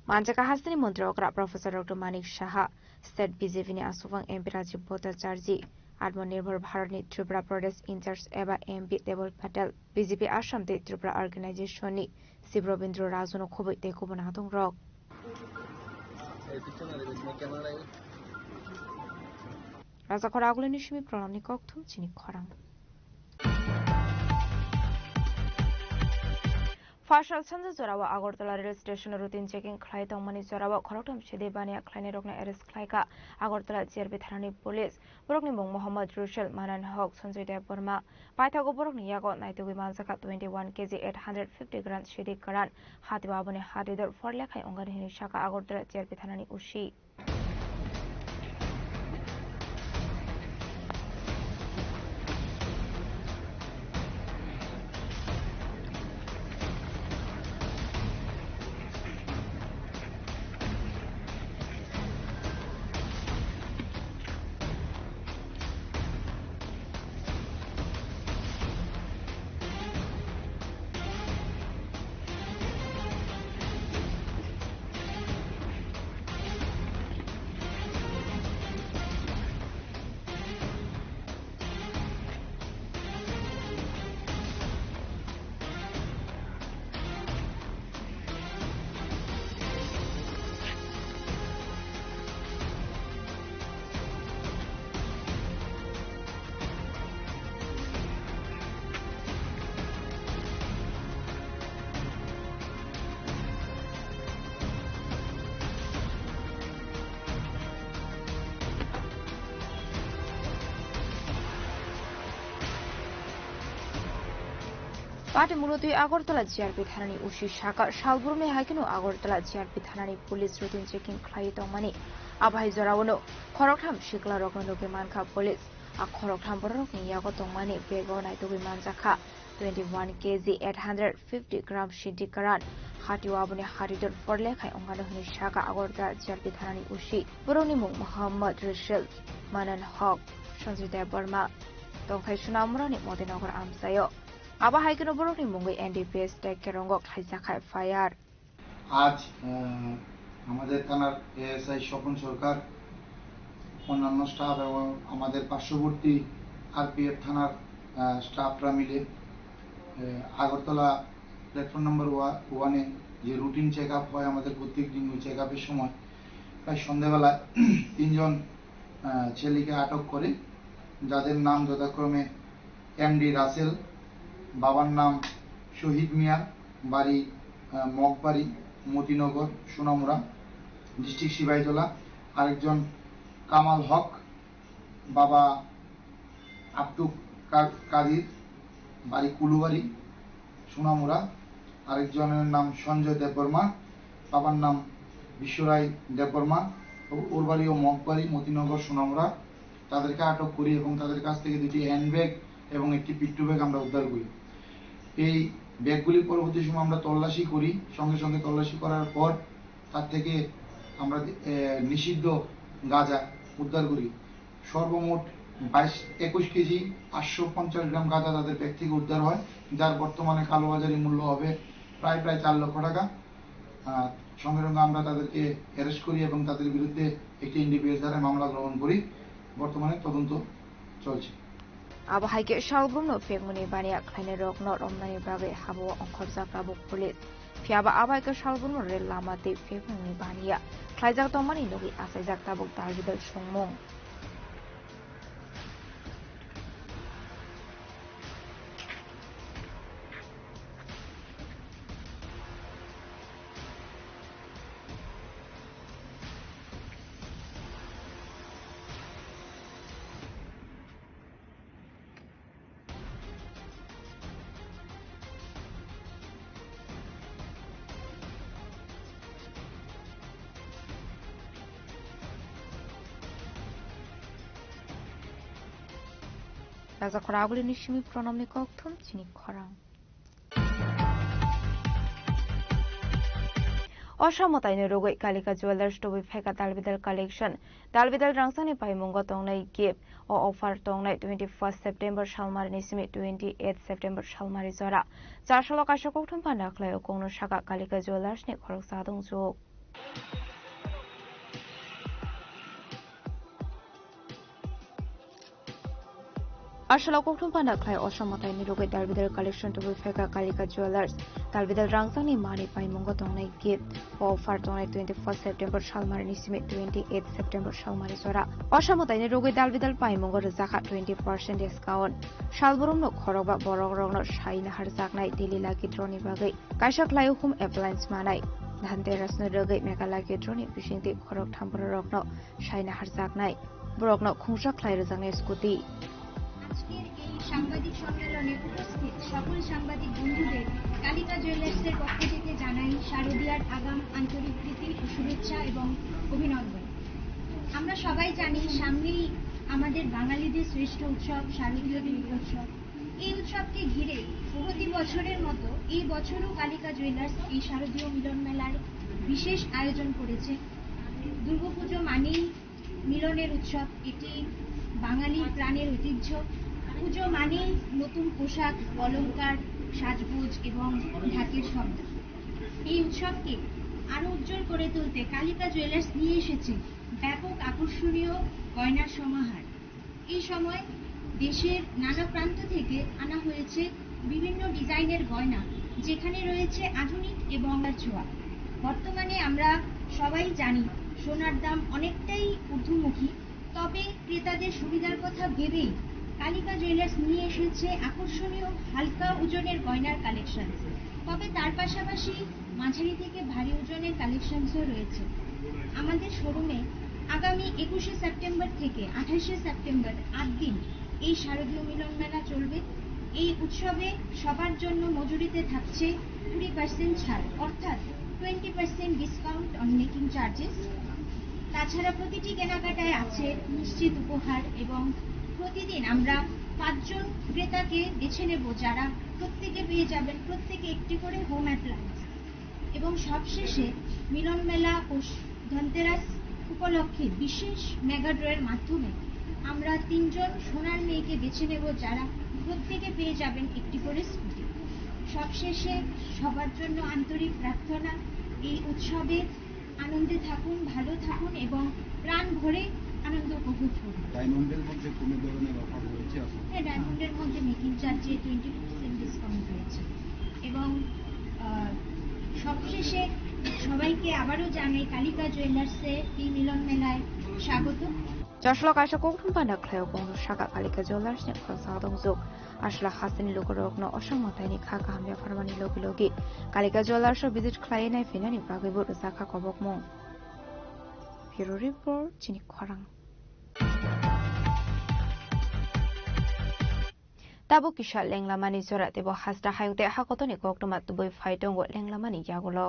Manjaka hasteni montri okra Professor Doctor Manik Saha, State B J P ni aswkang M P Rajiv Bhattacharjee, Atmanirbhar Bharat ni Tripura Pradesh in-charge eba M P Deval Patel, B J P Assam tei Tripura Organization ni Sib Rabindra Raju no khobwi tei kubun natung rok. Rajakhor Agulini simi Pranamni kokthum chini khorang. Phasal sanja jorao Agartala rail station routine checking khlai tongmani jorao khoroktham sidi baniya khlainai rokno arrest khlaikha Agartala G R P thanani police. Borokni mung Mohammad Rusel, Manan Hok, Sanjoy Debbarma. Paithago borokni yago naitugwi manjakha twenty one K G eight hundred fifty gram sidi kwran. Hatio aboni hatidor phor lekhai ongani hinwi sakha Agartala G R P thanani O C. Patimulutwi Agartala G R P thanani O C sakha, salbrumni hai kheno Agartala G R P thanani police routine checking khlaiwi tongmani. Abo hai jorao no khoroktham sikla rokno nugwi mankha police. A khoroktham bororokni yago tongmani bego naitugwi manjakha. twenty one K G eight hundred fifty gram Shinti Karan. Hati o aboni hati dor porle khai ongkano hwnwi saka Agartala J R P thanani O C. Borokni mung Mohammad Rashid, Manan Hok, Sanjay Debbarma, tongthai Sunamurani Modinagar amchaio. Abo hai kheno borokni mungwi N D P S tei kerongo khlaijak kha F I R. আজ, আহ, আমাদের থানার এএসআই স্বপন সরকার, অন্যান্য স্টাফ এবং আমাদের পার্শ্ববর্তী আরপিএফ থানার, আহ, স্টাফরা মিলে, আহ, আগরতলা প্ল্যাটফর্ম নাম্বার ওয়া-, ওয়ানে যে রুটিন চেক আপ হয় আমাদের প্রত্যেক দিন, ওই চেক আপের সময় প্রায় সন্ধ্যাবেলায় তিনজন, আহ, ছেলেকে আটক করে, যাদের নাম যথাক্রমে এমডি রাসেল, বাবার নাম শহীদ মিয়া, বাড়ি, আহ, মগবাড়ি, মতিনগর, সোনামুড়া, ডিস্ট্রিক্ট সিপাহীজলা। আরেকজন কামাল হক, বাবা আব্দুল কা-, কাদির, বাড়ি কুলুবাড়ি, সোনামুড়া। আরেকজনের নাম সঞ্জয় দেববর্মা, বাবার নাম বিশ্বরায় দেববর্মা, ও-, ওর বাড়িও মগবাড়ি, মতিনগর, সোনামুড়া। তাদেরকে আটক করি এবং তাদের কাছ থেকে দুটি হ্যান্ডব্যাগ এবং একটি পিট্টু ব্যাগ আমরা উদ্ধার করি। এই ব্যাগগুলি পরবর্তী সময় আমরা তল্লাশি করি। সঙ্গে সঙ্গে তল্লাশি করার পর তার থেকে আমরা, এ, নিষিদ্ধ গাঁজা উদ্ধার করি। সর্বমোট বাইশ, একুশ কেজি পাঁচশো পঞ্চাশ গ্রাম গাঁজা তাদের ব্যাগ থেকে উদ্ধার হয়, যার বর্তমানে কালোবাজারি মূল্য হবে প্রায়, প্রায় চার লক্ষ টাকা। আহ, সঙ্গে সঙ্গে আমরা তাদেরকে অ্যারেস্ট করি এবং তাদের বিরুদ্ধে একটি এনডিপিএস ধারায় মামলা গ্রহণ করি। বর্তমানে তদন্ত চলছে। Abo hai khe salbrumno phekmani baniya khlainairokno romnani bagwi habo ongkhorjak tabuk police. Phiyaba abo hai khe salbrumno rel lama tei phekmani baniya khlaijak tongmani nugwi achaijak tabuk dalbidal songmung. Raja khoragulini simi pronomni kokthum chini khorang. Osa mwtaini rogwi Kalika Jewellers tubui phaikha dalbidal collection. Dalbidal rangchakni paimungo tongnai gift. O offer tongnai twenty first September salmarini simi twenty eight September salmari jora. Chasalo kaisa kokthum panda khlai o kongno saka Kalika Jewellers ni khoroksa dongjuk. Asalo kokthum panda khlai osa mwtaini rogwi dalbidal collection tubui phaikha Kalika Jewellers. Dalbidal rangchakni mani paimungo tongnai gift. O offer tongnai twenty first September salmarini simi twenty eight September salmari jora. Osa mwtaini rogwi dalbidal paimungo rwjakha twenty percent discount. Salbrumno khorokba borokrokno sai naharjaknai daily lucky draw ni bagwi kaisa khlai home appliance manai. Dhanterasno rogwi mega lucky draw ni bisingtwi khoroktham bororokno sai naharjaknai, borokno khungsa khlai rwjaknai scooty. আজকের এই সাংবাদিক সম্মেলনে উপস্থিত সকল সাংবাদিক বন্ধুদের কালিকা জুয়েলার্সের পক্ষ থেকে জানাই শারদীয়ার আগাম আন্তরিক প্রীতি ও শুভেচ্ছা এবং অভিনন্দন। আমরা সবাই জানি সামনেই আমাদের বাঙালিদের শ্রেষ্ঠ উৎসব শারদীয় দুর্গোৎসব। এই উৎসবকে ঘিরে প্রতি বছরের মতো এই বছরও কালিকা জুয়েলার্স এই শারদীয় মিলন মেলার বিশেষ আয়োজন করেছে। দুর্গাপুজো মানেই মিলনের উৎসব, এটি বাঙালির প্রাণের ঐতিহ্য। পুজো মানেই নতুন পোশাক, অলংকার, সাজগোজ এবং ঢাকের শব্দ। এই উৎসবকে আরো উজ্জ্বল করে তুলতে কালিকা জুয়েলার্স নিয়ে এসেছে ব্যাপক আকর্ষণীয় গয়নার সমাহার। এই সময় দেশের নানা প্রান্ত থেকে আনা হয়েছে বিভিন্ন ডিজাইনের গয়না, যেখানে রয়েছে আধুনিক এবং ছোঁয়া। বর্তমানে আমরা সবাই জানি সোনার দাম অনেকটাই ঊর্ধ্বমুখী, তবে ক্রেতাদের সুবিধার কথা ভেবেই কালিকা জুয়েলার্স নিয়ে এসেছে আকর্ষণীয় হালকা ওজনের গয়নার কালেকশন। তবে তার পাশাপাশি মাঝারি থেকে ভারী ওজনের কালেকশনসও রয়েছে। আমাদের শোরুমে আগামী একুশে সেপ্টেম্বর থেকে আঠাশে সেপ্টেম্বর আট দিন এই শারদীয় মিলন মেলা চলবে। এই উৎসবে সবার জন্য মজুরিতে থাকছে কুড়ি পার্সেন্ট ছাড়, অর্থাৎ twenty percent discount on making charges. তাছাড়া প্রতিটি কেনাকাটায় আছে নিশ্চিত উপহার এবং প্রতিদিন আমরা পাঁচজন ক্রেতাকে বেছে নেব, যারা প্রত্যেকে পেয়ে যাবেন প্রত্যেকে একটি করে হোম অ্যাপ্লায়েন্স। এবং সবশেষে মিলন মেলা ও স-, ধনতেরাস উপলক্ষে বিশেষ মেগা ড্রয়ের মাধ্যমে আমরা তিনজন সোনার মেয়েকে বেছে নেব, যারা প্রত্যেকে পেয়ে যাবেন একটি করে স্কুটি। সবশেষে সবার জন্য আন্তরিক প্রার্থনা, এই উৎসবে আনন্দে থাকুন, ভালো থাকুন এবং প্রাণ ভরে আনন্দ উপভোগ করুন। ডায়মন্ডের মধ্যে কোনো ধরনের অফার রয়েছে আপনার? হ্যাঁ, ডায়মন্ডের মধ্যে মেকিং চার্জে টোয়েন্টি পার্সেন্ট ডিসকাউন্ট রয়েছে। এবং, আহ, সবশেষে সবাইকে আবারও জানাই কালিকা জুয়েলার্সে এই মিলন মেলায় স্বাগত। Chasla kaisa kokthum panda khlaio, bono saka Kalika Jewellers ni khoroksa adongjwk. Asla hasteni lukurokno osomwtaini kha kaham yapharmani logi logi Kalika Jewellers o visit khlaiwi naiphinani bagwibo rwjakha kobokmung. Bureau Report, chini khorang. Tabuk kisa lenglamani jora teibo hasta hayung tei hakotoni koktwma tubui phai tongo lenglamani yagulo.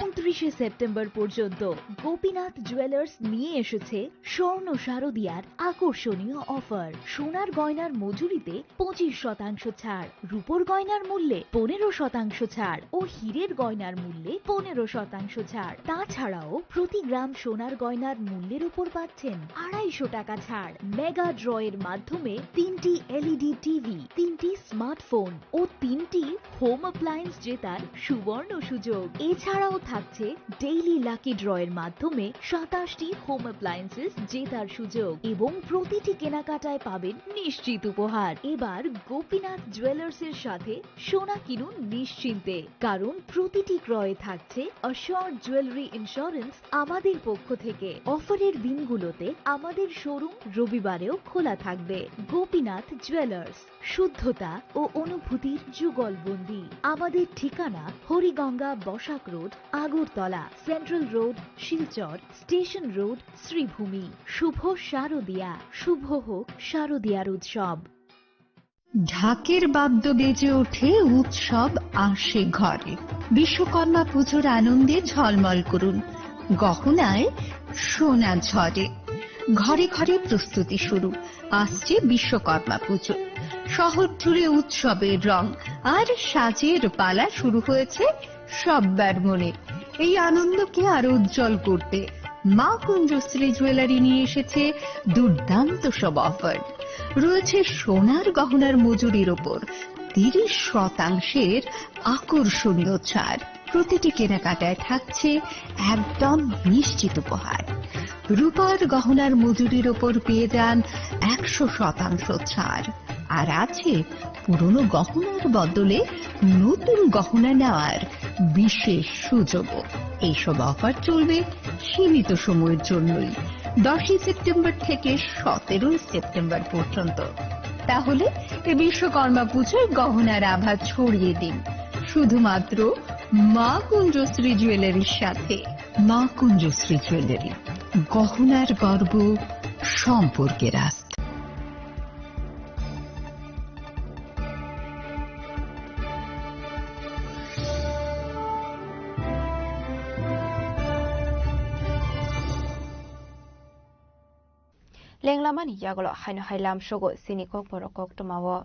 ঊনত্রিশে সেপ্টেম্বর পর্যন্ত গোপীনাথ জুয়েলার্স নিয়ে এসেছে স্বর্ণ শারদিয়ার আকর্ষণীয় অফার। সোনার গয়নার মজুরিতে পঁচিশ শতাংশ ছাড়, রূপোর গয়নার মূল্যে পনেরো শতাংশ ছাড় ও হীরের গয়নার মূল্যে পনেরো শতাংশ ছাড়। তাছাড়াও প্রতি গ্রাম সোনার গয়নার মূল্যের উপর পাচ্ছেন আড়াইশো টাকা ছাড়। মেগা ড্রয়ের মাধ্যমে তিনটি এলইডি টিভি, তিনটি স্মার্টফোন ও তিনটি হোম অ্যাপ্লায়েন্স জেতার সুবর্ণ সুযোগ। এছাড়াও থাকছে ডেইলি লাকি ড্রয়ের মাধ্যমে সাতাশটি হোম অ্যাপ্লায়েন্সেস জেতার সুযোগ এবং প্রতিটি কেনাকাটায় পাবেন নিশ্চিত উপহার। এবার গোপীনাথ জুয়েলার্সের সাথে সোনা কিনুন নিশ্চিন্তে, কারণ প্রতিটি ক্রয়ে থাকছে অ্যাসিওরড জুয়েলারি ইন্স্যুরেন্স আমাদের পক্ষ থেকে। অফারের দিনগুলোতে আমাদের শোরুম রবিবারেও খোলা থাকবে। গোপীনাথ জুয়েলার্স, শুদ্ধতা ও অনুভূতির যুগলবন্দি। আমাদের ঠিকানা Hariganga Basak road, Agartala, central road, Silchar, station road, Sribhumi. শুভ শারদিয়া, শুভ হোক শারদিয়ার উৎসব। ঢাকের বাদ্য বেজে ওঠে, উৎসব আসে ঘরে। বিশ্বকর্মা পুজোর আনন্দে ঝলমল করুন, গহনায় সোনা ঝরে। ঘরে ঘরে প্রস্তুতি শুরু, আসছে বিশ্বকর্মা পুজো। শহর জুড়ে উৎসবের রং, আর সাজের পালা শুরু হয়েছে সব্বার মনে। এই আনন্দকে আরো উজ্জ্বল করতে মা কুঞ্জশ্রী জুয়েলারি নিয়ে এসেছে দুর্দান্ত সব অফার। রয়েছে সোনার গহনার মজুরির ওপর তিরিশ শতাংশের আকর্ষণীয় ছাড়। প্রতিটি কেনাকাটায় থাকছে একদম নিশ্চিত উপহার। রূপার গহনার মজুরির ওপর পেয়ে যান একশো শতাংশ ছাড়। আর আছে পুরনো গহনার বদলে নতুন গহনা নেওয়ার বিশেষ সুযোগও। এইসব অফার চলবে সীমিত সময়ের জন্যই, দশই সেপ্টেম্বর থেকে সতেরোই সেপ্টেম্বর পর্যন্ত। তাহলে এ বিশ্বকর্মা পুজোয় গহনার আভা ছড়িয়ে দিন শুধুমাত্র মা কুঞ্জশ্রী জুয়েলারির সাথে। মা কুঞ্জশ্রী জুয়েলারি, গহনার গর্ব, সম্পর্কের আস্থা। Lenglamani yagulo haino hai lamsogo chini kokborok koktwmao.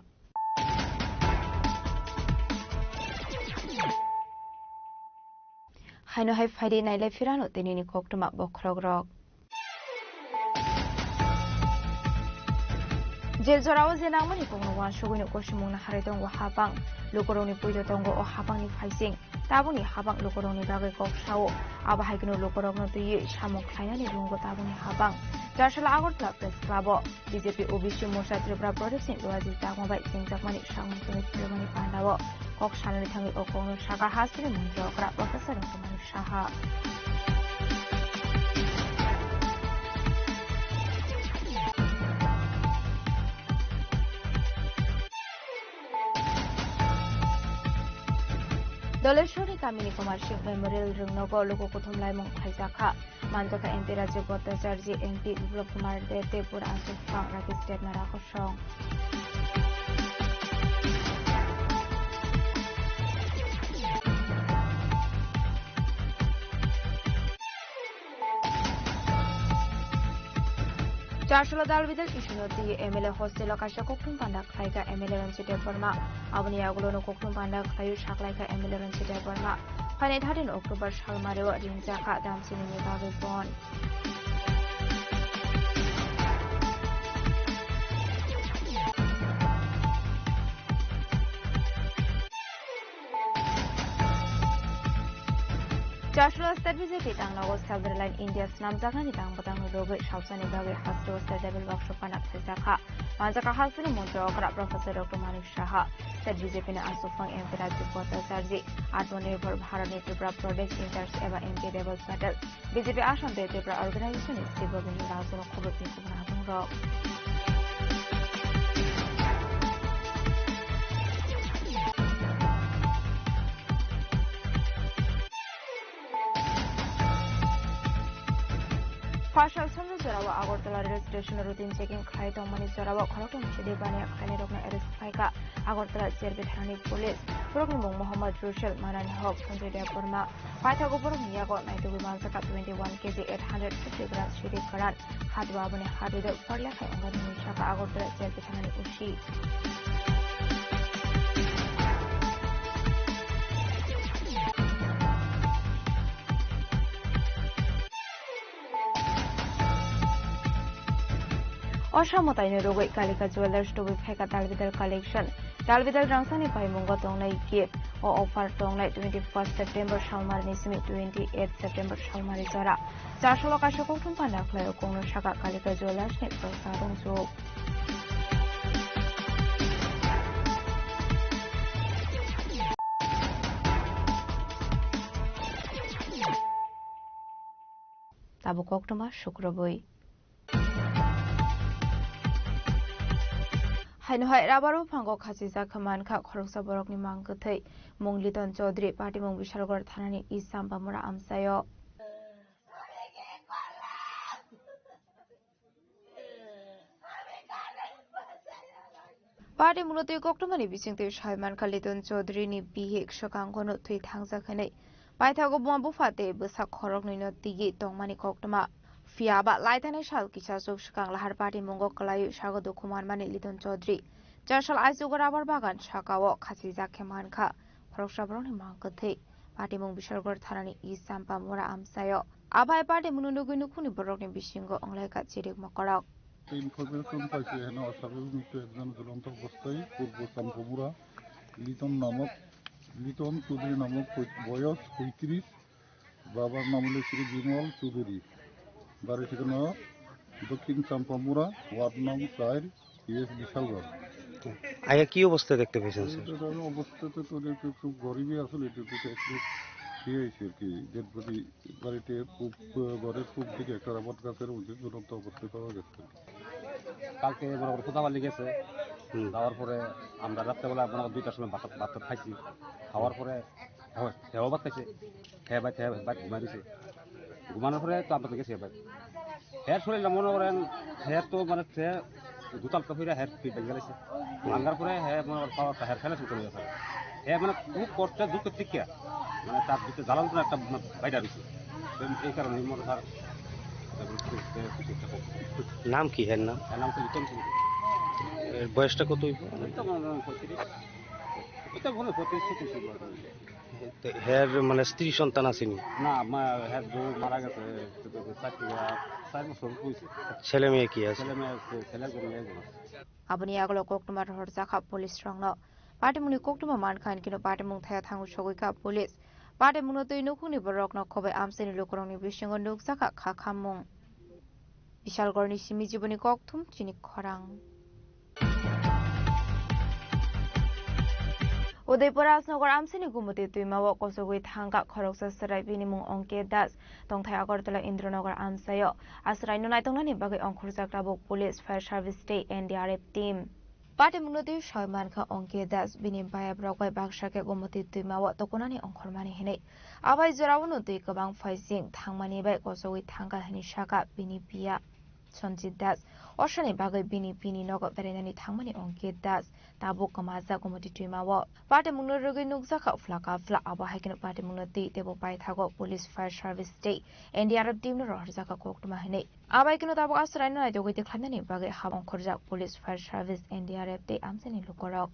Haino hai phaidi nailai phirano tinini koktwma bokhorokrok. Je jorao je nangmani kokno uansugwino kosimungno harwi tongo hapang. Lukurokni puido tongo o hapangni phaising. Tabukni hapang lukurokni bagwi kok sao. Abo hai kheno lukurokno twiwi samung khlainani wngo tabukni hapang. Charsala Agartala Press Club-o B J P O B C Morcha Tripura Pradesh ni Duaji Chakma bai chengjakmani samung tangwi philmani pandao kok sanani thangwi o kokno sakha hasteni montri okra Professor Rangsamani Saha. Doleshwari kamini Kumar Singh Memorial rwngnogo luku kuthum laimung khaijakha. Manjakha M P Rajiv Bhattacharjee, M P Biplab Kumar Deb tei Pura Aswk Phang Rakesh Debbarma kosong. Charcholo dalbidal issue-no twi M L A hostel-o kaisa kokthum panda khlaikha M L A Ranjit Debbarma. Aboni yagulono kokthum panda khlaiwi saklaikha M L A Ranjit Debbarma. Phainai thirteen October salmario ringjakha damchinini bagwi bon. Chashma State B J P tangnago Self Reliant India swnamjaknani tang bwtangni rogwi sausani bagwi hasteo State Level Workshop panna khlaijakha. Manjaka hasteni montri okra Professor Doctor Manik Saha, State B J P ni aswk phang M P Rajiv Bhattacharjee, Atmanirbhar Bharat ni Tripura Pradesh in-charge eba M P Deval Patel, B J P Assam tei Tripura Organization ni C E O Govindra Raju no khobor twi khobor habung rok. Phasal sonjo jorao Agartala rail station routine checking khlai tongmani jorao khorokthom sidi baniya khlainai rokno arrest khlaikha Agartala J R B thanani police. Borokni mung Mohammad Rusel, Manan Hok, Sanjay Debbarma. Paithago borokni yago naitugwi manjakha twenty one K G eight hundred fifty gram sidi kwran. Hadwa aboni hadwidok porlekha wngkha hwnwi sakha Agartala J R B thanani O C. O samwtaino rwgwi Kalika Jewellers tubui phaikha dalbidal collection. Dalbidal rangchakni paimungo tongnai gift. O offer tongnai twenty first September salmarni simi twenty eight September salmari jora. Chasholo kaisa kokthum panda khlaio kongno sakha Kalika Jewellers ni prosa rwngchuk. Tabuk koktwma sukrubwi. Haino hai rubber buphango khachijak khe mankha khoroksa borokni mang kwthwi. Mung Liton Chaudhary, patimung Bisalgor thanani East Champamura amchaio. Party mulotwi koktwmani bisingtwi sai mankha Liton Chaudhary ni bihik swkang gono thwi thangjak hwnwi. Paithago buma bupha tei bwsa khoroknwino tigi tongmani koktwma. Phiya ba laithanai sal kisa chuk swkang lahar party mungo kwlaiwi sago dukhu manmani Liton Chaudhary. Char sal aichugo rubber bagan sakao khachijak khe mankha. Khoroksa borokni mang kwthwi. Patimung Bisalgor thanani East Champamura amchaio. Aphai patimungno nugwi nukhungni borokni bisingo wnglaikha chirik mokorok. Information paisi heno asabwi mukti ekjon jolonto obostai Purbo Champamura Liton namok, Liton Chaudhary namok poi-, boyos poitris, babar nam holo Shri Bimal Chaudhary. Bari thikana Dokhin Champamura, ward nong char, P S Bisalgor. আগে কি অবস্থা দেখতে পেয়েছেন, স্যার? এটা তো অবস্থা তো, তো একটু, একটু গরিবই আসলে, এটা তো একটু ইয়ে হয়েছে আর কি, ডেড বডি বাড়িতে পূব, ঘরের পূব দিকে একটা রাবার গাছের মধ্যে ঝুলন্ত অবস্থায় পাওয়া গেছে। কালকে মনে করো কোথাও গেছে, হুম। যাওয়ার পরে আমরা রাত্রেবেলা মনে করো দুইটার সময় ভাত, ভাত খাইছি, খাওয়ার পরে হ্যাঁ, হ্যাঁ, ভাত খাইছে। হ্যাঁ, ভাই, হ্যাঁ, ভাই, ঘুমাই দিছে। ঘুমানোর পরে তো আমরা তো গেছি ভাই। হ্যাঁ, শরীরটা মনে করেন, হ্যাঁ, তো মানে, হ্যাঁ, দুতাল তো ফিরে, হ্যাঁ, ফিরে বেরিয়ে গেছে। ভাঙার পরে, হ্যাঁ, মনে করেন, পাওয়ারটা, হ্যাঁ, ফেলে শুরু করে গেছে। হ্যাঁ, মানে, খুব কষ্টে, দুঃখের দিকে, মানে, তার ভিতরে জ্বালানো একটা, মানে, বাইরে দিছে। তো এই কারণে মনে হয়, নাম কি এর নাম? এর নাম হচ্ছে লিটন সিং। এর বয়সটা কত হইব? ওই তো মনে হয় পঁয়ত্রিশ। ওই তো মনে হয় পঁয়ত্রিশ, ছত্রিশ হইব। তো হের মানে স্ত্রী সন্তান আছেনি? না, মা-, হের বউ মারা গেছে, চার, চার বছর হয়েছে। ছেলে মেয়ে কি আছে? ছেলে মেয়ে আছে, ছেলে একজন, মেয়ে একজন আছে। Aboni yagulo koktwma rohorjakha police rokno. Patimungni koktwma mankha hinkhe no patimung thaya thango sogwikha police. Patimungno twi nukhungni borokno khobai amchaini lukurokni bisingo nukjakha kha khammung. Bishalgorni simi jiboni kokthum chini khorang. Udaipur Rajnagar amchaini Gumoti twimao kochogwi thangkha khoroksa chwrai, bini mung Ongkit Das, tongthai Agartala Indranagar amchaio. A chwraino naitongnani bagwi ongkhorjak tabuk police, fire service tei N D R F team. Patimungno twi sawi mankha Ongkir Das, bini bayabrok bai baksa khe Gomoti twima o tukunani ongkhormani hinwi. Abai jorao no twi kwbang phaising thangmani bai kochogwi thangkha hinwi sakha bini piya Sanjit Das. Osani bagwi bini bini nogo berainani thangmani Ongkir Das tabuk kwmajak Gomoti twima o. Patimungno rwgwi nukjakha phla kaphla, abo hai kheno patimungno twi teibo paithago police, fire service tei N D R F team no rohorjakha koktwma hinwi. Abai kheno tabuk aswk raino naitugwi tikhlainani bagwi hap ongkhorjak police, fire service, N D R F tei amchaini lukurok.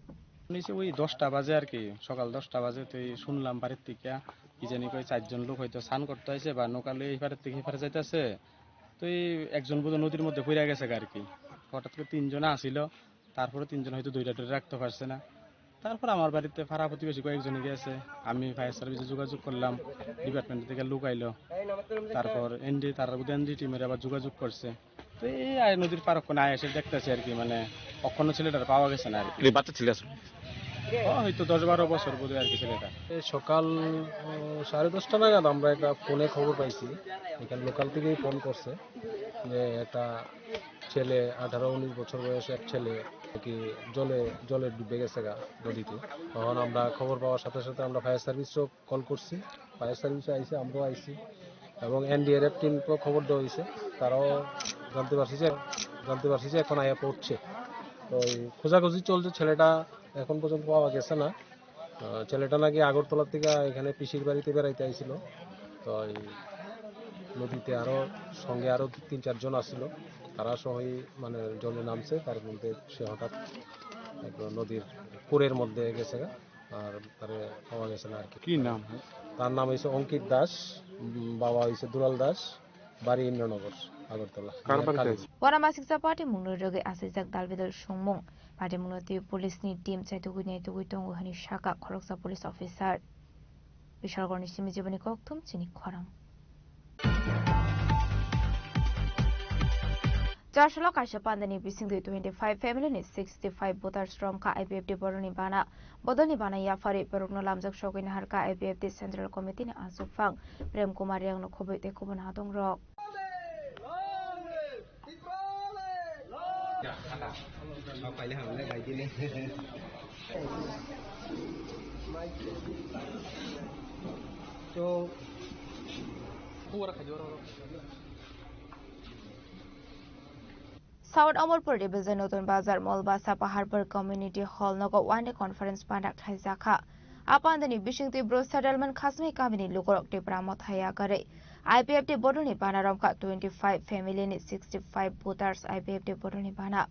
Nise oi dosta baje ar ki, sokal dosta baje tei sunlam barit thikya, ki jani koi charjon lok hoito san korte aise ba nokal oi ei pare thik ei pare jaite ase, tei ekjon bodo nodir moddhe pori gese ar ki, hotat kore tinjon asilo, tarpore tinjon hoito dori dori rakte parse na. তারপর আমার বাড়িতে পাড়া প্রতিবেশী কয়েকজনে গেছে, আমি ফায়ার সার্ভিসে যোগাযোগ করলাম, ডিপার্টমেন্ট থেকে লোক আইলো, তারপর এনডি, তারা বোধহয় এনডি টিমের আবার যোগাযোগ করছে। তো এই আয় নদীর পার ওখানে আয় এসে দেখতেছি আর কি, মানে, অক্ষত ছেলেটার পাওয়া গেছে না আর কি। এই বাচ্চা ছেলে আসলে? ও হয়তো দশ বারো বছর বোধহয় আর কি ছেলেটা। এই সকাল, উম, সাড়ে দশটা নাগাদ আমরা একটা ফোনে খবর পাইছি, এখানে লোকাল থেকেই ফোন করছে যে একটা ছেলে, আঠারো উনিশ বছর বয়স এক ছেলে, কি জলে, জলে ডুবে গেছে গা নদীতে। তখন আমরা খবর পাওয়ার সাথে সাথে আমরা ফায়ার সার্ভিসও কল করছি, ফায়ার সার্ভিসও আইছে, আমরাও আইছি, এবং এনডিআরএফ টিমকেও খবর দেওয়া হয়েছে, তারাও জানতে পারছি যে, জানতে পারছি যে এখন আয়া পড়ছে। তো এই খোঁজাখুঁজি চলছে, ছেলেটা এখন পর্যন্ত পাওয়া গেছে না। আহ, ছেলেটা নাকি আগরতলা থেকে এখানে পিসির বাড়িতে বেড়াইতে আইছিল। তো এই নদীতে আরো, সঙ্গে আরো তিন চারজন আসছিল, তারা সহই মানে জলে নামছে, তার মধ্যে সে হঠাৎ একটু নদীর পুরের মধ্যে গেছে গা, আর তারে পাওয়া গেছে না আর কি। কি নাম? তার নাম হইছে অঙ্কিত দাস, উম, বাবা হইছে দুলাল দাস, বাড়ি ইন্দ্রনগর, আগরতলা। কার বাড়িতে আছে? Wanamasingcha patimungno rwgwi aswijak dalbidal songmung. Patimungno twi police ni team chaitugwi naitugwi tongo hwnwi sakha khoroksa police officer. Bishalgarhni simi jiboni kokthum chini khorang. Charchalo kaisa pandani bisingtwi twenty five family ni sixty five voters romkha I P F T bodolni bana. Bodolni bana yaphari borokno lamjak sogwi naharkha I P F T Central Committee ni achukphang Prem Kumar Reang no khobwi tei kubun adongrok. South Amarpur Division Notun Bazar Molbasa Paharpur Community Hall nogo one day conference pandak thaijakha. A pandani bisingtwi Bru settlement Khasmai kamini lukurok Tipra Motha yakarwi I P F T bodolni bana romkha twenty five family ni sixty five voters I P F T bodolni bana.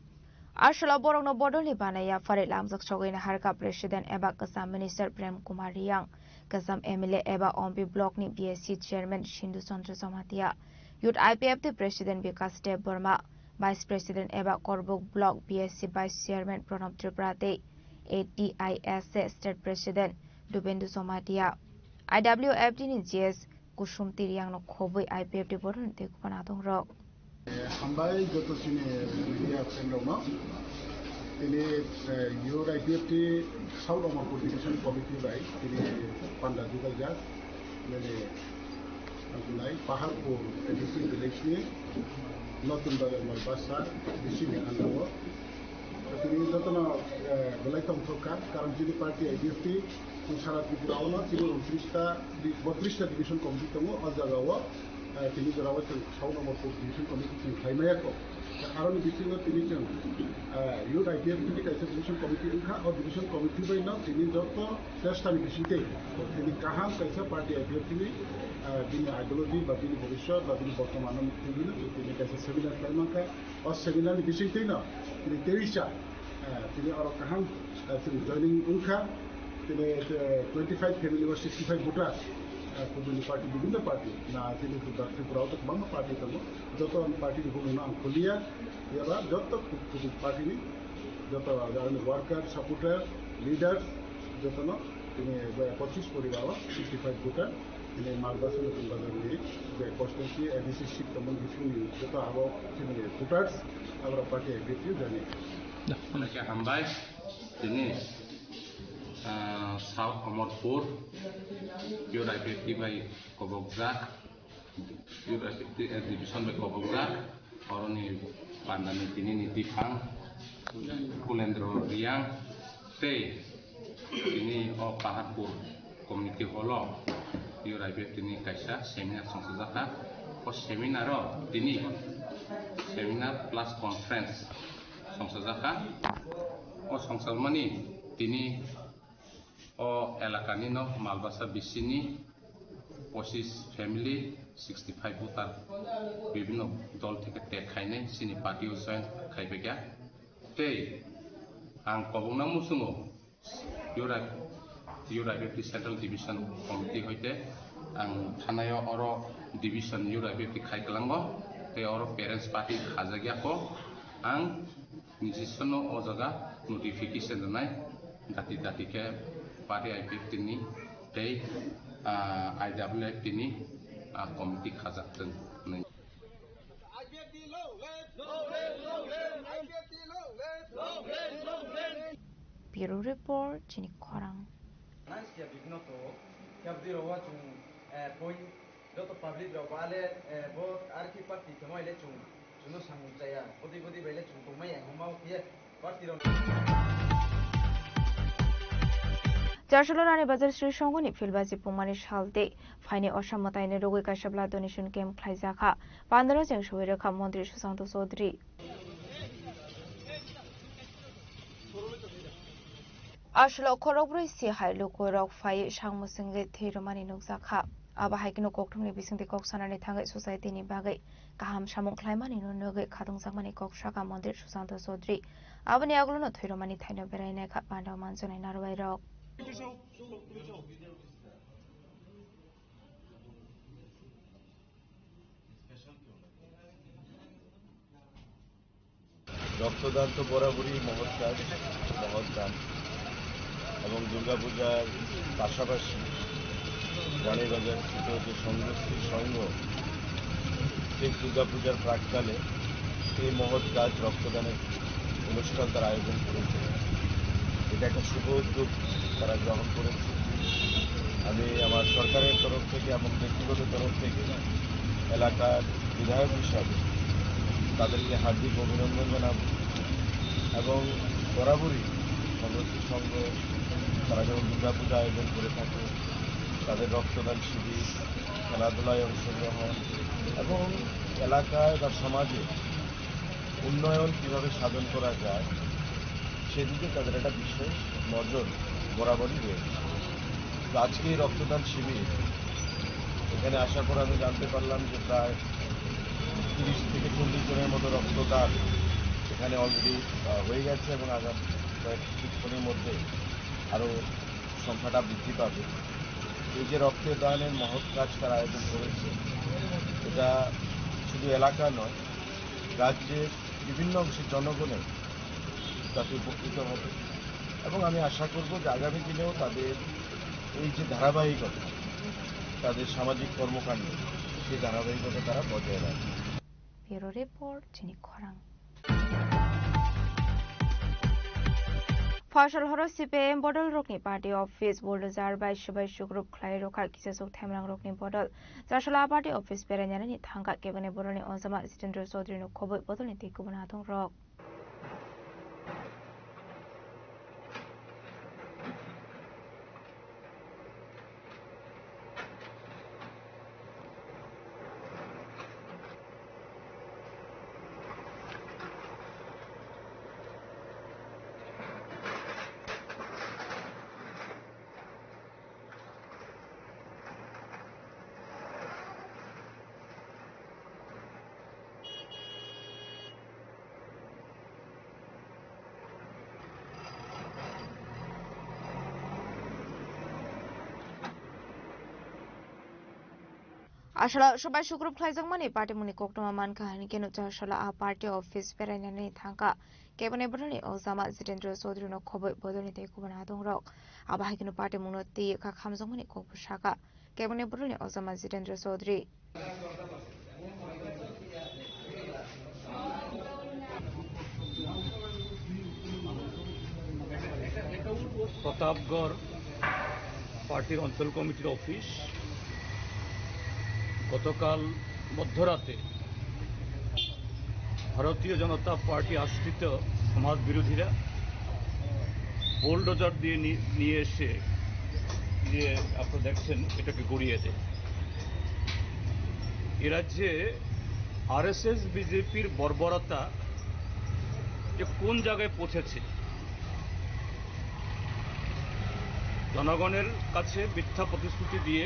Aswkla borokno bodolni bana yaphari lamjak sogwi naharkha President eba Kwcham Minister Prem Kumar Reang, Kwcham M L A eba Ompi Block ni B S C Chairman Sindhu Chandra Jamatia, Youth I P F T President Bikash Debbarma, Vice President eba Korbuk Block B S C Vice Chairman Pranab Tripura tei A T I S A State President Dubendu Jamatia, I W F T ni G S Kusum Tiriang no khobwi I P F T bodolni tei kubun adongrok. Hambai joto chini media friend rokno. Tini, eh, Youth I P F T South Amarpur Division Committee bai tini panda jugaijak. Nini, nai Paharpur A D C village ni Notun Bazar Malbasa A D C ni under o. Tini jotono, eh, belai tongthok kha, karon chini party I P F T chwng sara Tripura o no chini untris ta, botris ta division committee tongo, o jaga o, eh, tini jora o chwng South Amarpur division committee chwng khlai maya kho. Aroni bisingo tini chwng, eh, Youth I P F T ni kaisa division committee wngkha, o division committee bai no tini joto chesta ni bisingtwi tini kaham kaisa party I P F T ni, eh, bini ideology ba bini bhobishyot ba bini bortoman no twi bini tini kaisa seminar khlai mankha. O seminar ni bisingtwi no tini terisa, eh, tini oro kaham, eh, tini joining wngkha, tini, eh, twenty five family o sixty five voter, eh, kubuni party, bibhinno party, na tini Tripura o to kwbangma party tongo, joto party ni bumung no ang khuliya, eba joto ku-, kubun party ni joto aroni worker, supporter, leaders, jotono tini, eh, pochis poribar o sixty five voter. Tini Malbasa Notun Bazar ni je constituency A D C seat tongmani bisingni joto abo chini voters, aboro party I P F T joining. Hambai, tini, ah, South Amarpur, Youth I P F T bai kobokjak, Youth I P F T division bai kobokjak, oroni pandani tini ni tiphang, Kulendro Riang tei tini o Paharpur Community Hall o U R I P F tini kaisa seminar songsajakha. O seminar o tini seminar plus conference songsajakha. O songsalmani tini o elakani no Malbasa bisini pochis family, sixty five voter bibhinno dol theke tek khainai chini party o join khaibaikha. Tei ang kobokna muchungo U R I P F T Central Division Committee hoite ang thanaio oro division U R I P F T khai kwlango tei oro parents party khajakya kho. Ang nijiswano o jaga notification rwnai, dati dati khe party I P F T ni tei, ah, I W F T ni, ah, committee khajak thung hwnwi. Bureau Report, chini khorang. Nang sia bigno to, kya bdi rowa chung, eh, point, joto public rok ba le, eh, bo R P party kemo ile chung, chuno samung chaya, bodi bodi bai le chung tongmai ya, homa o kye, party rok. Chasolo Rani Bazar Sri Songho ni field baji pungmani salte, phaini Osam mwtaini rogwi kaisa blood donation camp khlaijakha. Pandalo cheng soi rwkha Montri Susanto Chaudhary. Aswlao khorokbrwi si hai lukurok phaiwi sangmwswngwi thwi rwmani nukjakha. Abo hai kheno kokthumni bisingtwi kok sanani thangwi society ni bagwi kaham samung khlaimani no nugwi khatungjakmani kok sakha Montri Susanto Chaudhary. Aboni aguluno thwi rwmani thaino berai naikha pandao manchonai narwai rok. রক্তদান তো বরাবরই মহৎ কাজ, মহৎ দান। এবং দুর্গাপূজার পাশাপাশি রানীবাজার স্থিত যে সঙ্গশ্রী সংঘ ঠিক দুর্গাপূজার প্রাক্কালে এই মহৎ কাজ রক্তদানের অনুষ্ঠান তারা আয়োজন করেছে। এটা একটা শুভ উদ্যোগ তারা গ্রহণ করেছে। আমি আমার সরকারের তরফ থেকে এবং ব্যক্তিগত তরফ থেকে এলাকার বিধায়ক হিসাবে তাদেরকে হার্দিক অভিনন্দন জানাবো এবং বরাবরই সঙ্গশ্রী সংঘ তারা যখন দুর্গাপূজা আয়োজন করে থাকে, তাদের রক্তদান শিবির, খেলাধুলায় অংশগ্রহণ এবং এলাকায় বা সমাজে উন্নয়ন কিভাবে সাধন করা যায়, সেদিকে তাদের একটা বিশেষ নজর বরাবরই রয়েছে। তো আজকে এই রক্তদান শিবির, এখানে আসার পর আমি জানতে পারলাম যে প্রায় তিরিশ থেকে চল্লিশ জনের মতো রক্তদান এখানে already, আহ, হয়ে গেছে এবং আগামী কয়েক কিছুক্ষণের মধ্যে আরও সংখ্যাটা বৃদ্ধি পাবে। এই যে রক্তদানের মহৎ কাজ তারা আয়োজন করেছে, এটা শুধু এলাকা নয়, রাজ্যের বিভিন্ন অংশের জনগণের তাতে উপকৃত হবে। এবং আমি আশা করব যে আগামী দিনেও তাদের এই যে ধারাবাহিকতা, তাদের সামাজিক কর্মকাণ্ড, সেই ধারাবাহিকতা তারা বজায় রাখবে। Bureau Report, chini khorang. Phasal horo C P I M bodol rokni party office bulldozer bai swbai sugrup khlai rwkha kisasuk themrang rokni bodol. Chasala party office berainani thangkha kebengni boroni ojama Jitendra Chaudhary no khoboi bodolni tei kubun adong rok. Asala swbai sugrup khlaijakmani party mungni koktwma mankha, hinkhe no chasala a party office berainani thangkha. Kebengni boroni ojama Jitendra Chaudhary no khoboi bodolni tei kubun adong rok. Abo hai kheno party mungno twi kha khamjakmani kokbo sakha. Kebengni boroni ojama Jitendra Chaudhary. Pratapgarh পার্টির অঞ্চল কমিটির অফিস গতকাল মধ্যরাতে ভারতীয় জনতা পার্টি আশ্রিত সমাজ বিরোধীরা বুলডোজার দিয়ে নি-, নিয়ে এসে, যে আপনারা দেখছেন, এটাকে গড়িয়ে দেয়। এ রাজ্যে আরএসএস বিজেপির বর্বরতা যে কোন জায়গায় পৌঁছেছে, জনগণের কাছে মিথ্যা প্রতিশ্রুতি দিয়ে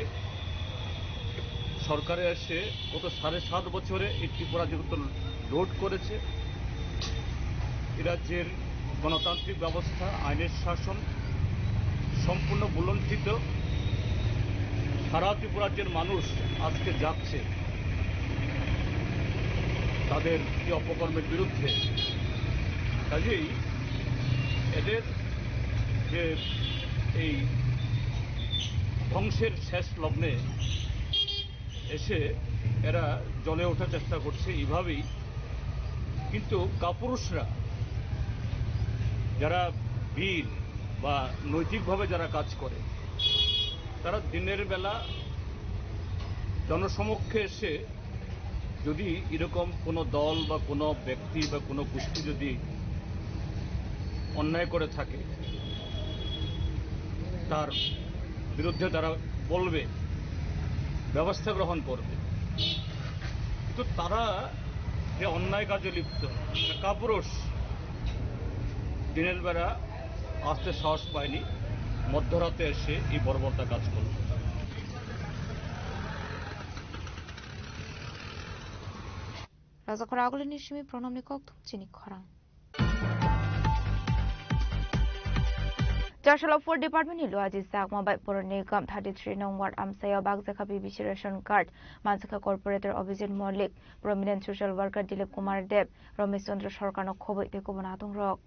সরকারে এসে গত সাড়ে সাত বছরে এই ত্রিপুরা যেহেতু লুট করেছে, এ রাজ্যের গণতান্ত্রিক ব্যবস্থা, আইনের শাসন সম্পূর্ণ ভূলুণ্ঠিত। সারা ত্রিপুরা রাজ্যের মানুষ আজকে যাচ্ছে তাদের এই অপকর্মের বিরুদ্ধে। কাজেই এদের যে এই ধ্বংসের শেষ লগ্নে এসে এরা জ্বলে ওঠার চেষ্টা করছে এইভাবেই। কিন্তু কাপুরুষরা, যারা বীর বা নৈতিকভাবে যারা কাজ করে, তারা দিনের বেলা জনসমক্ষে এসে যদি এরকম কোনো দল বা কোনো ব্যক্তি বা কোনো গোষ্ঠী যদি অন্যায় করে থাকে, তার বিরুদ্ধে তারা বলবে, ব্যবস্থা গ্রহণ করবে। কিন্তু তারা যে অন্যায় কাজে লিপ্ত, একটা কাপুরুষ দিনের বেলা আসতে সাহস পায়নি, মধ্যরাতে এসে এই বর্বরতা কাজ করল। Rajakhor agulini simi pronamni kokthum chini khorang. Chasalo Food Department ni luaji sakma bai Purani Gam thirty three nong ward amsaya bakjakha P B C ration card mansakha corporator Abhijit Malik, prominent social worker Dilip Kumar Deb, Ramesh Chandra Sarkar no khoboi tei kubun adong rok.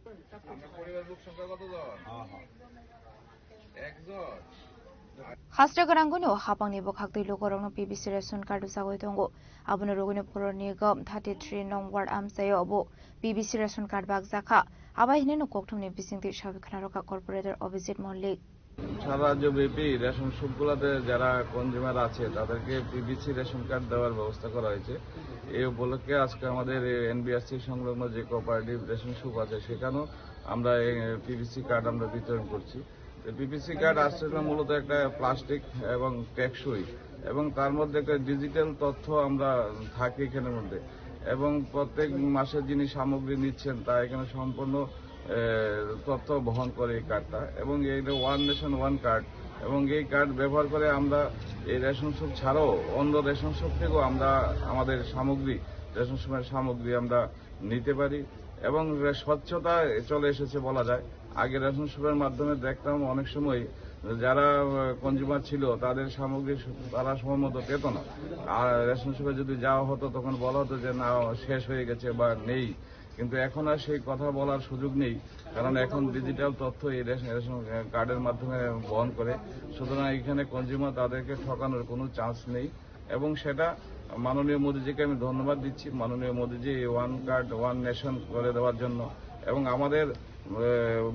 Haste gwnangwino hapangni bwkhaktwi lukurokno P B C ration card rwchagwi tongo. Abono rwgwino Purani Gam thirty three nong ward amchaio bo P B C ration card bakjakha. Abai hinwi no kokthumni bisingtwi sabi khwnarokha corporator Abhijit Malik. সারা রাজ্যব্যাপী রেশন শপগুলোতে যারা কনজিউমার আছে, তাদেরকে PVC ration card দেওয়ার ব্যবস্থা করা হয়েছে। এই উপলক্ষে আজকে আমাদের এই এনবিআরসি সংলগ্ন যে কোঅপারেটিভ রেশন শপ আছে, সেখানেও আমরা এই পিবিসি কার্ড আমরা বিতরণ করছি। তো পিবিসি কার্ড আসলে মূলত একটা প্লাস্টিক এবং টেকসই, এবং তার মধ্যে একটা ডিজিটাল তথ্য আমরা থাকে এখানের মধ্যে, এবং প্রত্যেক মাসে যিনি সামগ্রী নিচ্ছেন, তা এখানে সম্পূর্ণ এ, তথ্য বহন করে এই কার্ডটা, এবং এইটা ওয়ান নেশন ওয়ান কার্ড, এবং এই কার্ড ব্যবহার করে আমরা এই রেশন শপ ছাড়াও অন্য রেশন শপ থেকেও আমরা আমাদের সামগ্রী, রেশন শপের সামগ্রী আমরা নিতে পারি, এবং রে-, স্বচ্ছতা চলে এসেছে বলা যায়। আগে রেশন শপের মাধ্যমে দেখতাম অনেক সময় যারা, আহ, কনজিউমার ছিল, তাদের সামগ্রী সু-, তারা সময় মতো পেত না। আর রেশন শপে যদি যাওয়া হতো, তখন বলা হতো যে, "না, শেষ হয়ে গেছে বা নেই।" কিন্তু এখন আর সেই কথা বলার সুযোগ নেই, কারণ এখন ডিজিটাল তথ্য এই রেশন, রেশন কার্ডের মাধ্যমে বহন করে। সুতরাং এখানে কনজিউমার তাদেরকে ঠকানোর কোনো চান্স নেই, এবং সেটা মাননীয় মোদিজিকে আমি ধন্যবাদ দিচ্ছি, মাননীয় মোদিজি এই ওয়ান কার্ড ওয়ান নেশন করে দেওয়ার জন্য। এবং আমাদের, আহ,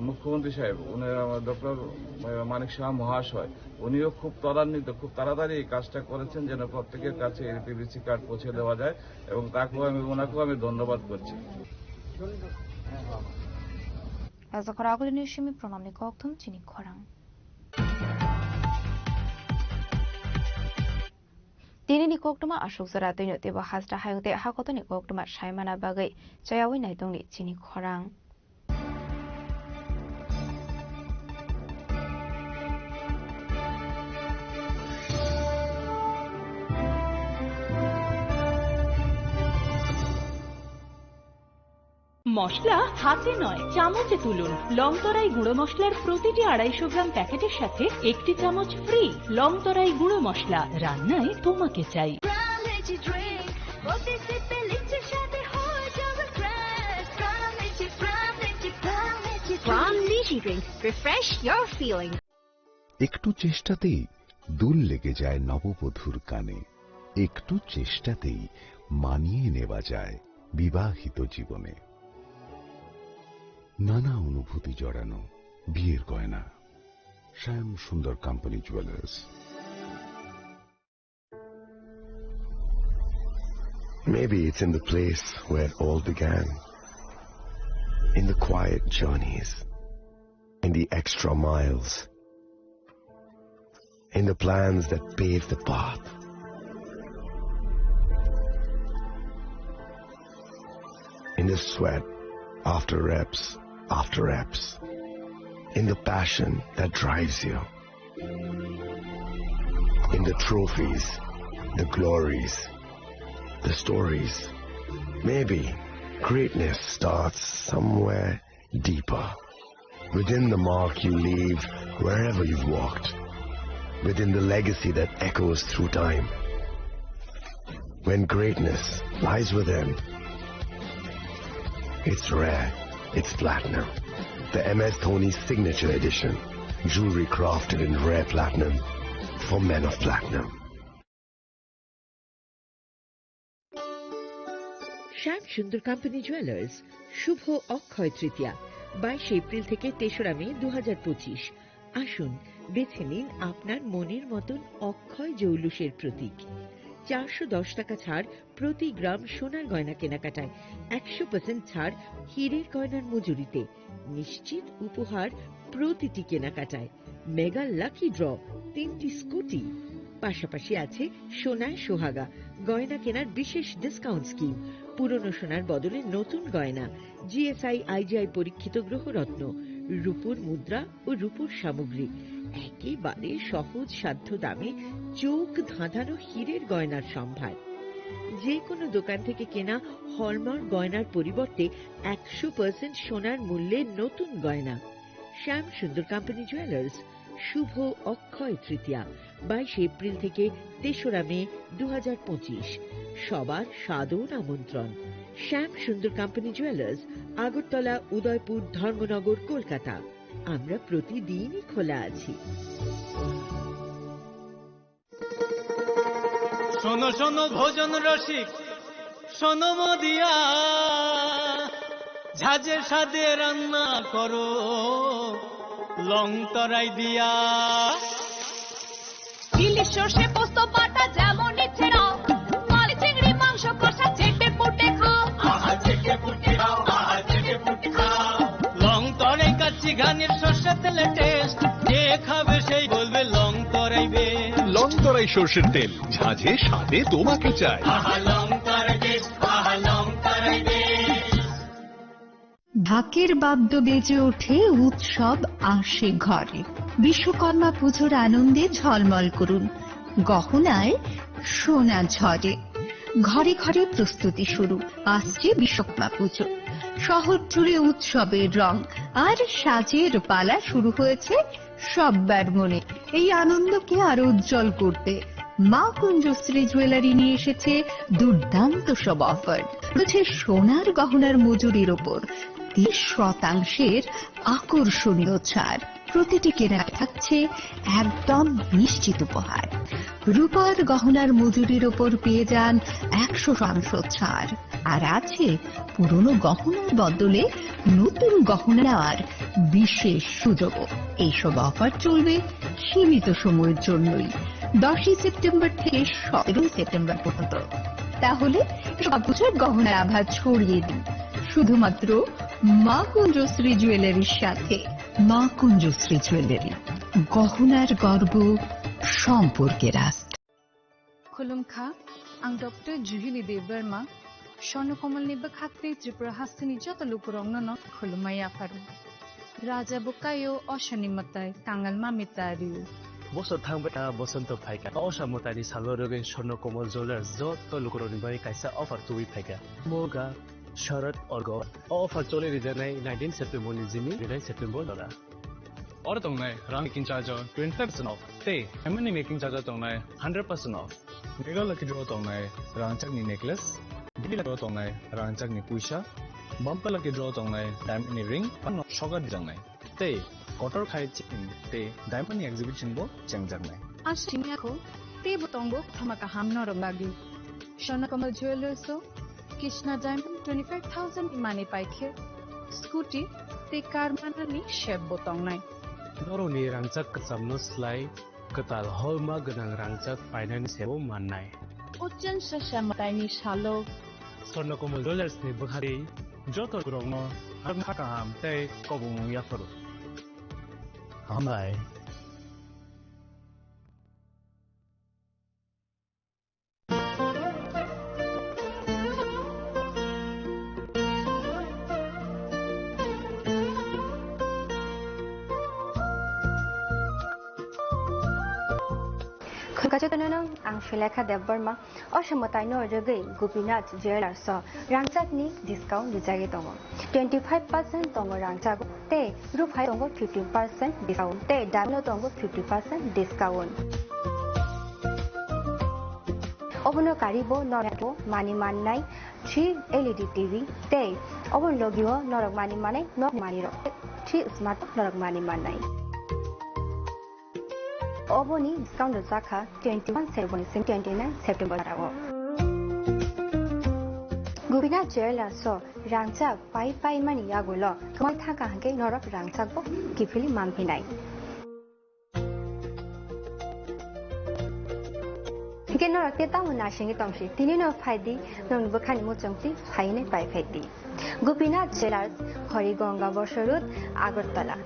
মুখ্যমন্ত্রী সাহেব, উনি, আহ, ডক্টর, আহ, মানিক সাহা মহাশয়, উনিও খুব ত্বরান্বিত, খুব তাড়াতাড়ি এই কাজটা করেছেন, যেন প্রত্যেকের কাছে এই পিবিসি কার্ড পৌঁছে দেওয়া যায়। এবং তাকেও আমি, ওনাকেও আমি ধন্যবাদ করছি। Rajakhor agulini simi pronamni kokthum chini khorang. Tinini koktwma aswk jora twino teibo hasta hayung tei hakotoni koktwma saimana bagwi chayawi naitongni chini khorang. মশলা হাতে নয়, চামচে তুলুন। লংতরাই গুঁড়ো মশলার প্রতিটি আড়াইশো গ্রাম প্যাকেটের সাথে একটি চামচ ফ্রি। লংতরাই গুঁড়ো মশলা, রান্নায় তোমাকে চাই। Prime Energy Drink, প্রতি সিপে লিচ্ছে সাথে হয়ে যাবে fresh. Prime Energy, Prime Energy, Prime Energy Drink. Prime Energy Drink, refresh your feeling. একটু চেষ্টাতেই দুল লেগে যায় নববধূর কানে, একটু চেষ্টাতেই মানিয়ে নেওয়া যায় বিবাহিত জীবনে। নানা অনুভূতি জড়ানো বিয়ের গয়না। শ্যাম সুন্দর company jewellers. Maybe it's in the place where it all began. In the quiet journeys, in the extra miles, in the plans that pave the path, in the sweat after reps after reps, in the passion that drives you, in the trophies, the glories, the stories. Maybe greatness starts somewhere deeper, within the mark you leave wherever you've walked, within the legacy that echoes through time. When greatness lies within, it's rare, it's platinum. The M S Dhoni Signature Edition, jewelry crafted in rare platinum for men of platinum. শ্যাম সুন্দর company jewellers, শুভ অক্ষয় তৃতীয়া, বাইশে এপ্রিল থেকে তেসরা মে দু হাজার পঁচিশ। আসুন, বেছে নিন আপনার মনের মতন অক্ষয় জৌলুসের প্রতীক। চারশো দশ টাকা ছাড় প্রতি গ্রাম সোনার গয়না কেনাকাটায়, একশো পার্সেন্ট ছাড় হীরের গয়নার মজুরিতে, নিশ্চিত উপহার প্রতিটি কেনাকাটায়, মেগা লাকি ড্র, তিনটি স্কুটি, পাশাপাশি আছে সোনায় সোহাগা, গয়না কেনার বিশেষ ডিসকাউন্ট স্কিম, পুরনো সোনার বদলে নতুন গয়না, জিএসআই আইজিআই পরীক্ষিত গ্রহরত্ন, রূপোর মুদ্রা ও রূপোর সামগ্রী, একেবারে সহজ সাধ্য দামে চোখ ধাঁধানো হীরের গয়নার সম্ভার। যে কোনো দোকান থেকে কেনা হলমার্ক গয়নার পরিবর্তে একশো পার্সেন্ট সোনার মূল্যে নতুন গয়না। শ্যাম সুন্দর কোম্পানি জুয়েলার্স, শুভ অক্ষয় তৃতীয়া, বাইশে এপ্রিল থেকে তেসরা মে দু হাজার পঁচিশ। সবার সাদর আমন্ত্রণ। শ্যাম সুন্দর কোম্পানি জুয়েলার্স, আগরতলা, উদয়পুর, ধর্মনগর, কলকাতা। আমরা প্রতিদিনই খোলা আছি। শোনো শোনো ভোজন রসিক, শোনো মদিয়া, ঝাঁঝে স্বাদে রান্না করো লং তরাই দিয়া। ইলিশ সর্ষে পোস্ত বাটা যেমন ইচ্ছে নাও, মাছ চিংড়ি মাংস কষা চেটে পুটে খাও। আহা চেটে পুটে খাও, আহা চেটে পুটে খাও। লং তরাই কাচ্চি ঘানির সর্ষে তেলে টেস্ট, যে খাবে সেই বলবে লং তরাই বেশ। লং তরাই সর্ষের তেল, ঝাঁঝে স্বাদে তোমাকে চাই। আহা লং তরাই বেশ, আহা লং তরাই বেশ। ঢাকের বাদ্য বেজে ওঠে, উৎসব আসে ঘরে। বিশ্বকর্মা পুজোর আনন্দে ঝলমল করুন, গহনায় সোনা ঝরে। ঘরে ঘরে প্রস্তুতি শুরু, আসছে বিশ্বকর্মা পুজো। শহর জুড়ে উৎসবের রং আর সাজের পালা শুরু হয়েছে সব্বার মনে। এই আনন্দকে আরো উজ্জ্বল করতে মা কুঞ্জশ্রী জুয়েলারি নিয়ে এসেছে দুর্দান্ত সব অফার। রয়েছে সোনার গহনার মজুরির ওপর তিরিশ শতাংশের আকর্ষণীয় ছাড়। প্রতিটি কেনায় থাকছে একদম নিশ্চিত উপহার। রূপার গহনার মজুরির ওপর পেয়ে যান একশো শতাংশ ছাড়। আর আছে পুরনো গহনার বদলে নতুন গহনা নেওয়ার বিশেষ সুযোগও। এইসব অফার চলবে সীমিত সময়ের জন্যই, দশই সেপ্টেম্বর থেকে সতেরোই সেপ্টেম্বর পর্যন্ত। তাহলে সব পুজোর গহনার আভা ছড়িয়ে দিন শুধুমাত্র মা কুঞ্জশ্রী জুয়েলারির সাথে। মা কুঞ্জশ্রী জুয়েলারি, গহনার গর্ব, সম্পর্কের আস্থা। Khulumkha, ang Doctor Juhili Debbarma, Swarnakomal ni bwkhak tei Tripura hasteni joto lukurokno no khulumui yapharo. Raja bo kaio, osani mwtai, kangal mami tario. Bosor thangbai ta bosonto phaikha. Osa mwtaini salo rwgwi Swarnakomal Jewellers joto lukurokni bagwi kaisa offer tubui phaikha. Moga Sharad Orgo. O offer choli rijaknai nineteen September ni jini nine September jora. Oro tongnai rang making charge o twenty five percent off. Tei diamond ni making charge o tongnai hundred percent off. Mega lucky draw tongnai rangchakni necklace, daily lucky draw tongnai rangchakni puisa, bumper lucky draw tongnai diamond ni ring, pano sogar dijaknai. Tei kotor khai chain tei diamond ni exhibition bo chengjaknai. Asini ako tei bo tongo thama kaham norok bagwi. Swarnakomal Jewellers o Krishna Diamond twenty five thousand ni mani paikhe scooty tei car manani sep bo tongnai. Norokni rangchak kwchamno slai kwtal holma gwnang rangchak painani sebo mannai. Ochen sasa mwtaini salo Swarnakomal Jewellers ni bwkhari joto rokno Ang kha kaham tei kobong yaphuru. Hambai. Khulkachotano ang Sulekha Debbarma. O somoi taino rwgwi Gopinath Jewellers o rangchakni discount rijagwi tongo. Twenty five percent tongo rangchak tei ruphai tongo fifteen percent discount tei diamond tongo fifty percent discount. Obono karibo norok mani mannai three L E D T V tei obono logio norok mani manai nok manirok three smart norok mani mannai. Oboni discount rwjakha twenty one September twenty nine September o. Gopinath Jewellers o rangchak pai pai mani yagulo kwmai thangkha hwnkhe norok rangchakbo kiphilwi manphinai. Hwnkhe norok tei tamo nasingwi tongsi, tinino phaidi, nokni bwkhani muchungtwi phainai pai phaidi. Gopinath Jewellers, Horigonga Bosor Road, Agartala.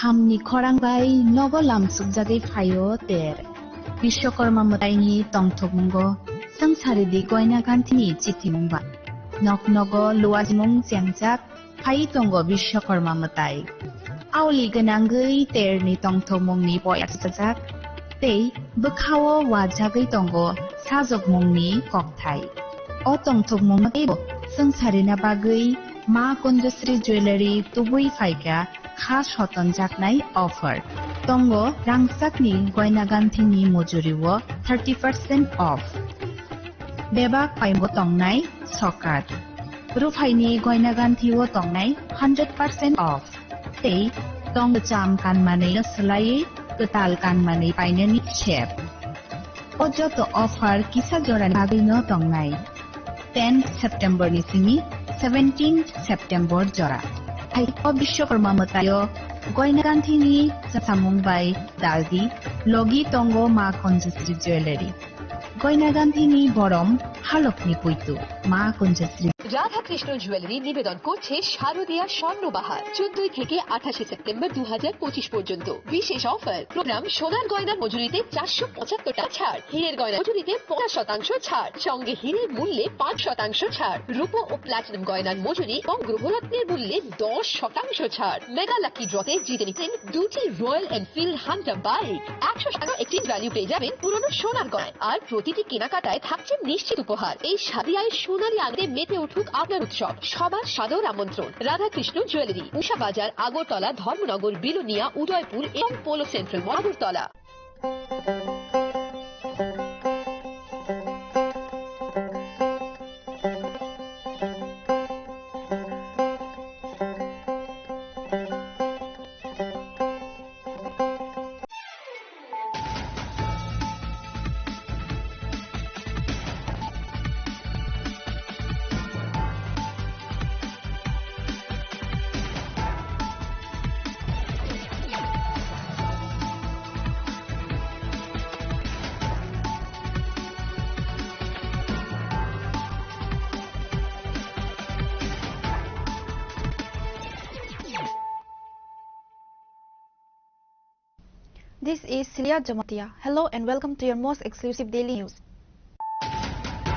Khamni khorang bai nogo lamsukjagwi phaio ter. Biswakarma mwtaini tongthokmungo swngcharidi goina ganthini chithimung ba. Nok nogo luajimung chengjak phai tongo Biswakarma mwtai. Aoli gwnangwi terni tongthokmungni poya chajak tei bwkhao wajagwi tongo sajokmungni kokthai. O tongthokmungno teibo swngcharina bagwi Ma Kunjasri Jewellery tubui phaikha kha sotonjaknai offer. Tongo rangchakni goina ganthini mujuriwo thirty percent off. Bebak paimbo tongnai sokat. Ruphaini goina ganthio tongnai hundred percent off. Tei tong cham kanmani swlaiwi kwtal kanmani painani sep. O joto offer kisa jorani bagwino tongnai. Ten September ni simi seventeen September jora. Hai o Biswakarma mwtaio goina ganthini chasamung bai daldi logi tongo Ma Kunjasri Jewellery. Goina ganthini borom halokni puitu Ma Kunjasri. Radhakrishna jewellery নিবেদন করছে শারদীয়া স্বর্ণবাহার, চোদ্দই থেকে আঠাশে সেপ্টেম্বর দু হাজার পঁচিশ পর্যন্ত। বিশেষ অফার, প্রোগ্রাম সোনার গয়নার মজুরিতে চারশো পঁচাত্তর টাকা ছাড়, হীরের গয়নার মজুরিতে পঞ্চাশ শতাংশ ছাড়, সঙ্গে হীরের মূল্যে পাঁচ শতাংশ ছাড়, রূপো ও প্লাটিনাম গয়নার মজুরি এবং গ্রহরত্নের মূল্যে দশ শতাংশ ছাড়। মেগা লাকি ড্রতে জিতে নিচ্ছেন দুটি রয়্যাল এনফিল্ড হান্টার বাইক, একশো টাকা এক্সচেঞ্জ ভ্যালু পেয়ে যাবেন পুরনো সোনার গয়না, আর প্রতিটি কেনাকাটায় থাকছে নিশ্চিত উপহার। এই শারদীয়ায় সোনালী আনন্দে মেতে উঠুক আপনার উৎসব। সবার সাদর আমন্ত্রণ। রাধাকৃষ্ণ জুয়েলারি, উষা বাজার, আগরতলা, ধর্মনগর, বিলোনিয়া, উদয়পুর এবং polo central mall, Agartala. This is Celia Jamatia. Hello and welcome to your most exclusive daily news.